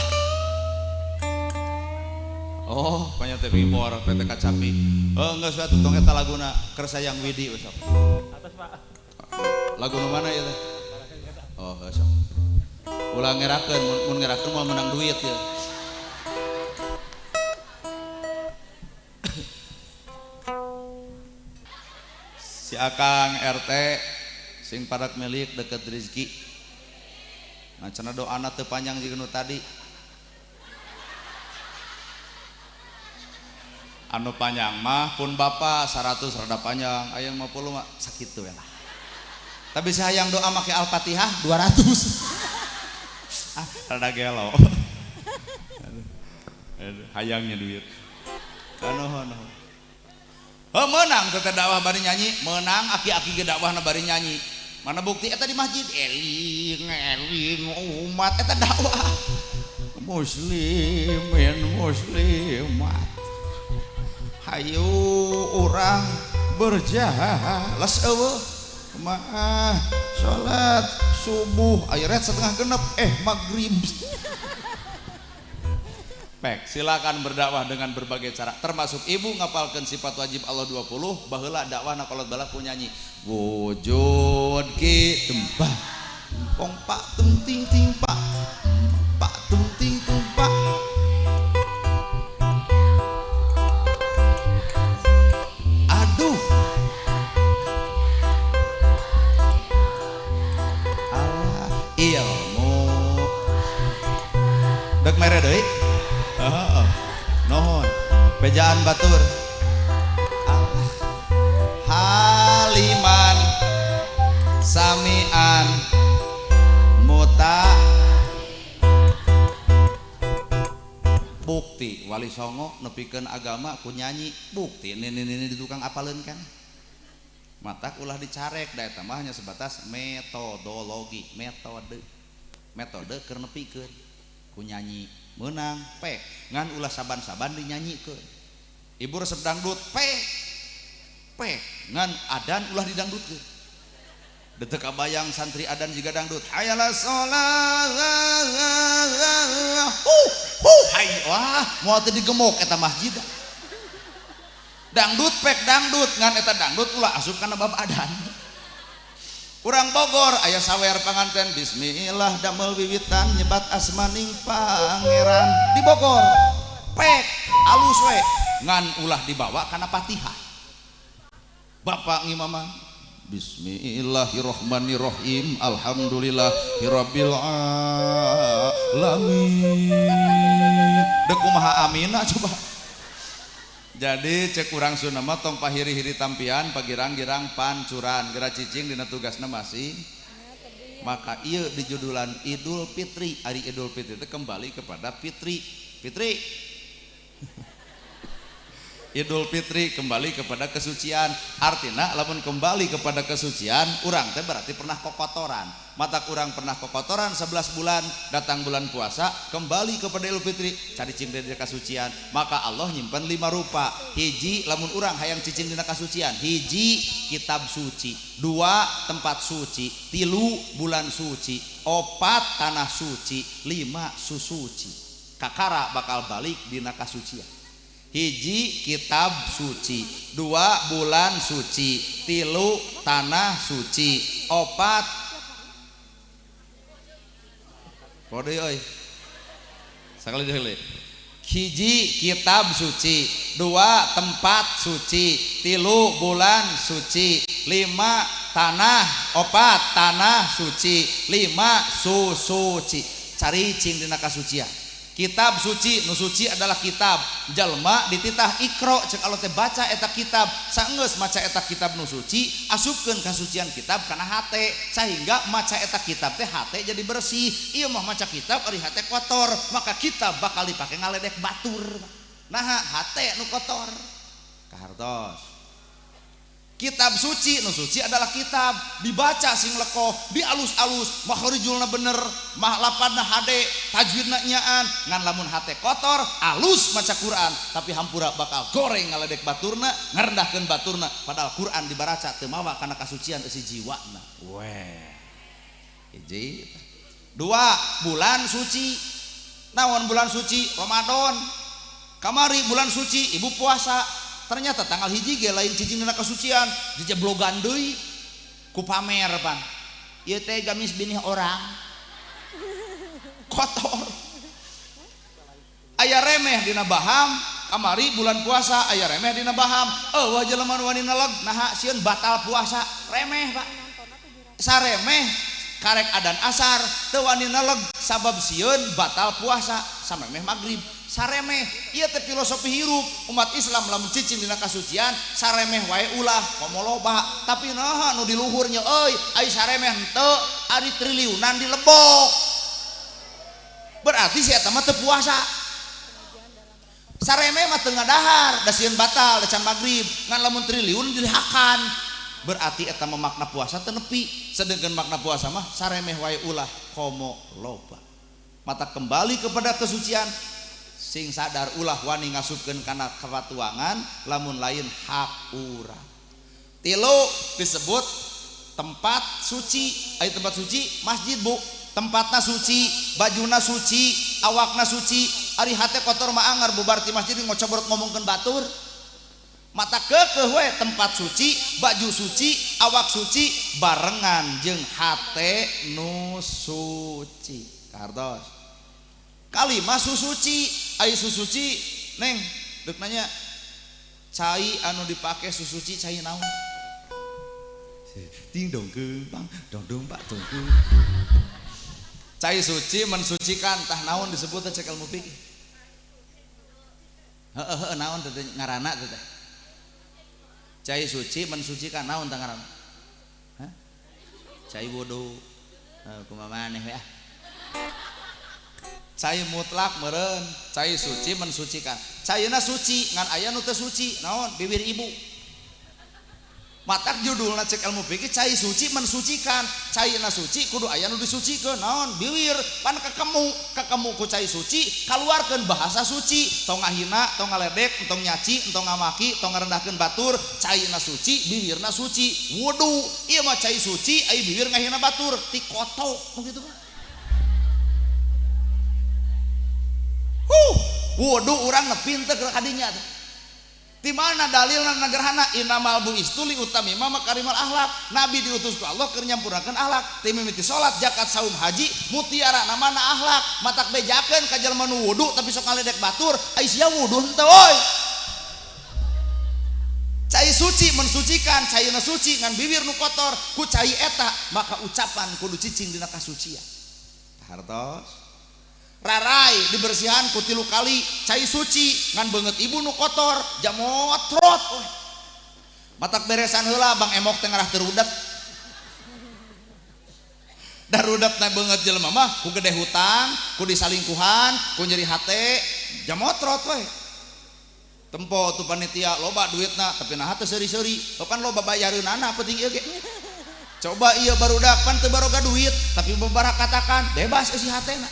Oh, banyak teh bimor PT Kacapi. Oh, geus atuh tong eta laguna keur sayang Widi we sok. Atas, Pak. Lagu nu mana ieu teh? Oh, geus sok. Ulah ngerakeun, mun ngerakeun moal menang duit ya. Si Akang RT sing padak milik deket rezeki. Nah, cenah doana teu panjang jeung nu tadi. Anu panjang mah pun bapak 100 rada panjang, aya 50 mah sakitu we lah. Tapi si hayang doa make Al-Fatihah 200. Ah, rada gelo. Aduh, hayangnya duit. Anu nuhun. Heuh meunang teh dakwah bari nyanyi, meunang aki-aki ge dakwahna bari nyanyi. Mana bukti eta di masjid eling eling umat eta dakwah. Muslimin muslimat. Hayu urang berjalan les eueuh mah salat subuh aya ret setengah genep maghrib. Pek, silakan berdakwah dengan berbagai cara termasuk ibu ngapalkeun sifat wajib Allah 20 baheula dakwahna kolot bala ku nyanyi wujud ki tembah pong pak tung ting ting pak pak tung ting tung pak. Aduh. Allah ilmu. Dek mere deui. Heeh. Nuhun. Bejaan batur. Allah. Haliman samian muta bukti Wali Songo nepikeun agama ku nyanyi bukti nini-nini di tukang apaleun kan matak ulah dicarek da eta mah hanya sebatas metodologi metode keur nepikeun ku nyanyi meunang pek ngan ulah saban-saban dinyanyikeun ibu resep dangdut pek pek ngan adan ulah didangdutkeun detek kabayang santri adan jiga dangdut hayalah sholat hai wah moal teu digemok eta masjid dangdut pek dangdut ngan eta dangdut ulah asup kana bab adan. Urang Bogor aya sawer panganten bismillah damel wiwitan nyebat asmaning pangeran di Bogor pek alus we ngan ulah dibawa kana Fatihah. Bapak ngimamah Bismillahirrahmanirrahim alhamdulillahirabbil alamin. Dek kumaha amina coba. Jadi cek urang Sunda mah tong pahiri-hiri tampian pagirang-girang pancuran geura cicing dina tugasna masih Maka ieu dijudulan Idul Fitri. Ari Idul Fitri itu kembali kepada fitri. Fitri. Idul Fitri kembali kepada kesucian. Artinya lamun kembali kepada kesucian, urang teh berarti pernah kokotoran. Mata kurang pernah kokotoran 11 bulan, datang bulan puasa kembali kepada Idul Fitri, cari cicing dina kasucian. Maka Allah nyimpen 5 rupa. Hiji lamun urang hayang cicing dina kasucian, hiji kitab suci, 2 tempat suci, 3 bulan suci, 4 tanah suci, 5 susuci. Kakara bakal balik dina kasucian. Hiji kitab suci, 2 bulan suci, 3 tanah suci, 4 kode euy. Sakali deui. Hiji kitab suci, 2 tempat suci, 3 bulan suci, 5 tanah, 4 tanah suci, 5 susuci. Cari cing dina kasucian. Kitab suci, nu suci adalah kitab. Jalma dititah ikro cek Allah teh baca eta kitab. Saenggeus maca eta kitab nu suci, asupkeun kasucian kitab kana hate sehingga maca eta kitab teh hate jadi bersih. Ieu mah maca kitab ari hate kotor, maka kitab bakal dipake ngaledek batur. Naha hate nu kotor. Kahartos. Kitab suci, nu suci adalah kitab dibaca sing lekoh, dialus-alus, makharijulna bener, mah lapadna hade, tajwidna nyaan, ngan lamun hate kotor, alus maca Quran, tapi hampura bakal goreng ngaledek baturna, ngarendahkeun baturna, padahal Quran dibaraca teu mawa kana kasucian eusi jiwana. Weh. Hiji. 2 bulan suci. Naon bulan suci? Ramadan. Kamari bulan suci, ibu puasa. Ternyata tanggal 1 ge lain cicing dina kasucian, dijeblogan deui ku pamer pan. Ieu teh gamis binih orang. Kotor. Aya remeh dina baham, kamari bulan puasa aya remeh dina baham. Eueuh jelema nu wani neleg naha sieun batal puasa, remeh Pak. Saremeh karek adan asar teu wani neleg sabab sieun batal puasa samemeh magrib. Saremeh ieu teh filosofi hirup umat Islam lamun cicing dina kasucian saremeh wae ulah komo loba tapi naha nu di luhur nya euy ai saremeh henteu ari triliunan dilebok berarti si eta mah teu puasa. Saremeh mah teu ngadahar da sieun batal da can magrib ngan lamun triliun dihakan berarti eta mah makna puasa teu nepi sedengkeun makna puasa mah saremeh wae ulah komo loba. Mata kembali kepada kesucian sing sadar ulah wani ngasupkeun kana kepatuangan lamun lain hak urang. 3 disebut tempat suci. Ai tempat suci masjid Bu, tempatna suci, bajuna suci, awakna suci. Ari hate kotor mah anger bubar ti masjid ngocobrot ngomongkeun batur. Mata keukeuh we tempat suci, baju suci, awak suci barengan jeung hate nu suci. Kartos. Kalima susuci, ai susuci neng deuk nanya cai anu dipake susuci cai naon? Ding dong bang dong dong pak dong. Cai suci mensucikan tah naon disebut teh cek ilmu fikih. Heeh heeh naon teh ngaranna teh. Cai suci mensucikan naon tah ngaranna? Hah? Cai wudu. Heuh kumaha maneh we ah. Cai mutlak meureun, cai suci mensucikan. Caina suci ngan aya nu teu suci, naon? Bibir ibu. Matak judulna cek ilmu fikih cai suci mensucikan. Caina suci kudu aya nu disucikeun, naon? Bibir. Pan kekemu, kekemu ku cai suci kaluarkeun bahasa suci, tong ngahina, tong ngaledek, tong nyaci, tong ngamaki, tong ngarendahkeun batur. Caina suci, bibirna suci. Wudu, ieu mah cai suci ai bibir ngahina batur, ti kotok nu kitu mah. Wudu urang nepi teu geura kadinya teh. Di mana dalilna nagerhana innamal bu'istu li utamima makarimal akhlak. Nabi diutus ku Allah keur nyampurnakeun akhlak. Ti mimiti salat, zakat, saum, haji, mutiara namana akhlak. Matak bejakeun ka jelema nu wudu tapi sok ngaledek batur, ai sia wudu henteu euy. Cai suci mensucikan, caina suci ngan bibir nu kotor ku cai eta, maka ucapan kudu cicing dina kasucian. Hartos. Rarai dibersihan ku 3 kali cai suci ngan beungeut ibu nu kotor jamotrot. Matak beresan heula Bang Emok teh ngarah teu rudet. Darudatna beungeut jelema mah ku gede hutang, ku disalingkuhan, ku nyeri hate, jamotrot we. Tempo tuh panitia loba duitna tapi naha teu seuri-seuri, pan loba bayareunana penting ieu ge. Coba ieu barudak pan teu baroga duit tapi katakan bebas eusi hatena.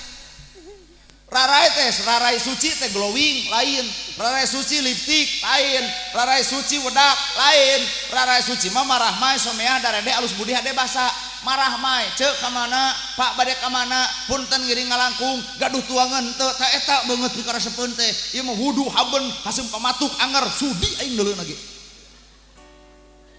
Rarai teh rarai suci teh glowing lain, rarai suci lipstick lain, rarai suci wedak lain, rarai suci mah marah mai someah darede alus budi hade basa. Marah mai ceuk ka mana, Pak bade ka mana, punten ngiring ngalangkung, gaduh tuangan teu ta eta beungeut pikaresepeun teh. Ieu mah wudu haben haseum pamatuk anger sudi aing deuleuna ge.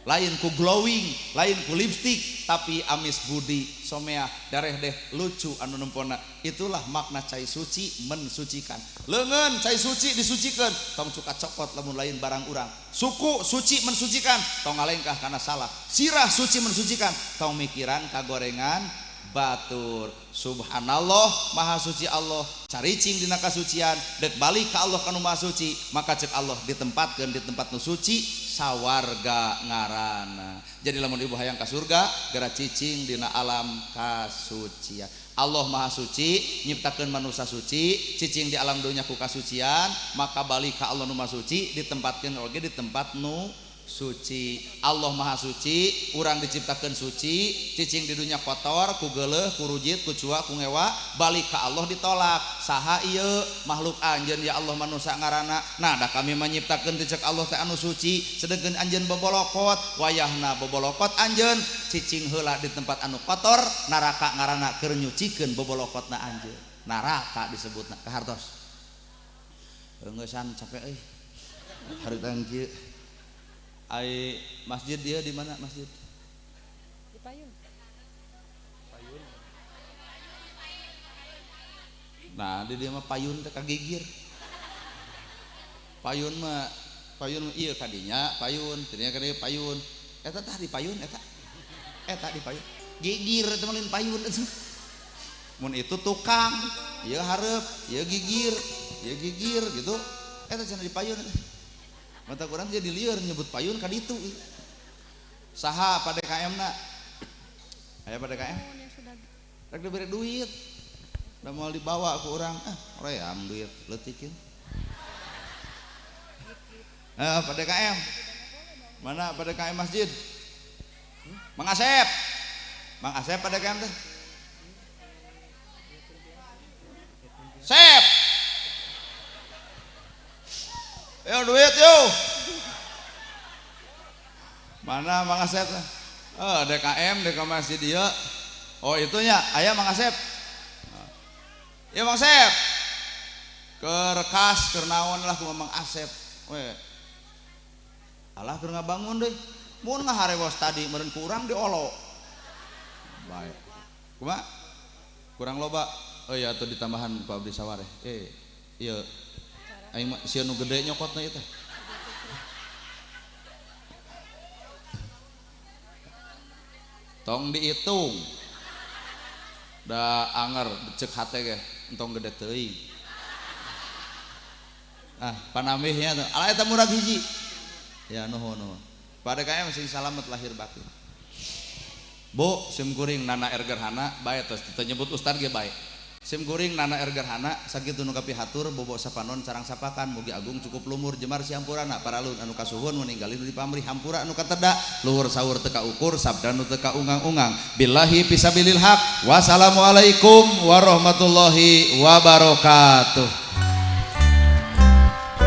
Lain ku glowing, lain ku lipstick, tapi amis budi someah dareh deh lucu anu nempona. Itulah makna cai suci mensucikan. Leungeun cai suci disucikan, tong cuka cokot lamun lain barang urang. Suku suci mensucikan, tong ngalengkah kana salah. Sirah suci mensucikan, tong mikiran kagorengan batur. Subhanallah, maha suci Allah. Caricing dina kasucian, dek balik ka Allah kanu maha suci, maka cek Allah ditempatkeun di tempat nu suci sawarga ngarana. Jadi lamun ibu hayang ka surga, geura cicing dina alam kasucian. Allah maha suci, nyiptakeun manusia suci, cicing di alam dunya ku kasucian, maka balik ka Allah nu maha suci, ditempatkeun oge di tempat nu suci. Allah maha suci, urang diciptakeun suci, cicing di dunya kotor, ku geuleuh, ku rujit, ku cuak, ku ngewa, balik ka Allah ditolak. Saha ieu makhluk anjeun ya Allah manusia ngaranna. Nah, da kami mah nyiptakeun teh cek Allah teh anu suci, sedengkeun anjeun bobolokot, wayahna bobolokot anjeun cicing heula di tempat anu kotor, neraka ngaranna keur nyucikeun bobolokotna anjeun. Neraka disebutna kahartos. Heungeusan capek euy. Harita kieu. Ai masjid dia di mana masjid? Di Payun. Payun. Nah, di dia mah payun teh kagigir. Payun mah payun ieu kadinya payun, tadinya kadinya payun. Eta tah di payun eta. Eta di payun. Gigir eta mah lain payun eta. Mun itu tukang, ieu hareup, ieu gigir gitu. Eta cenah di payun eta. Mata kurang jadi lieur nyebut payun ka ditu. Saha pada DKM na? Aya pada DKM? Rek diberi duit. Da moal dibawa ku urang, ah ream duit leutikeun. Pada DKM. Mana pada DKM masjid? Mang Asep. Mang Asep pada DKM teh. Sep. Yo duit yo. Mana Mang Asep? Oh, DKM, DKM masjid dia. Oh, itunya, aya Mang Asep. Ya Mang Asep. Ke rekas keur naon lah ku Mang Asep. We. Alah keur ngabangun deui. Mun ngaharewos tadi meureun kurang diolo. Baik. Kumaha? Kurang loba. Oh iya atuh ditambahan ku abdi sawareh. Ieu aing mah sieun nu gede nyokotna ieu teh. Tong dihitung. Da anger cek hate ge entong gede teuing. Ah, panamihnya tuh. Alah eta murag hiji. Ya nuhun nuhun. Pada KM sing salamet lahir batin. Bu, sim kuring Nana R Gerhana bae tos teu nyebut ustad ge bae. Sim kuring Nana R Gerhana sakitu nu kapihatur bobo sapanon carang sapakan mugi agung cukup lumur jemar siampurana paralun anu kasuhun meninggalin di pamrih hampura anu kateda luhur sahur teu kaukur sabda nu teu kaungang-ungang billahi fisabilil haq. Wassalamualaikum warahmatullahi wabarakatuh.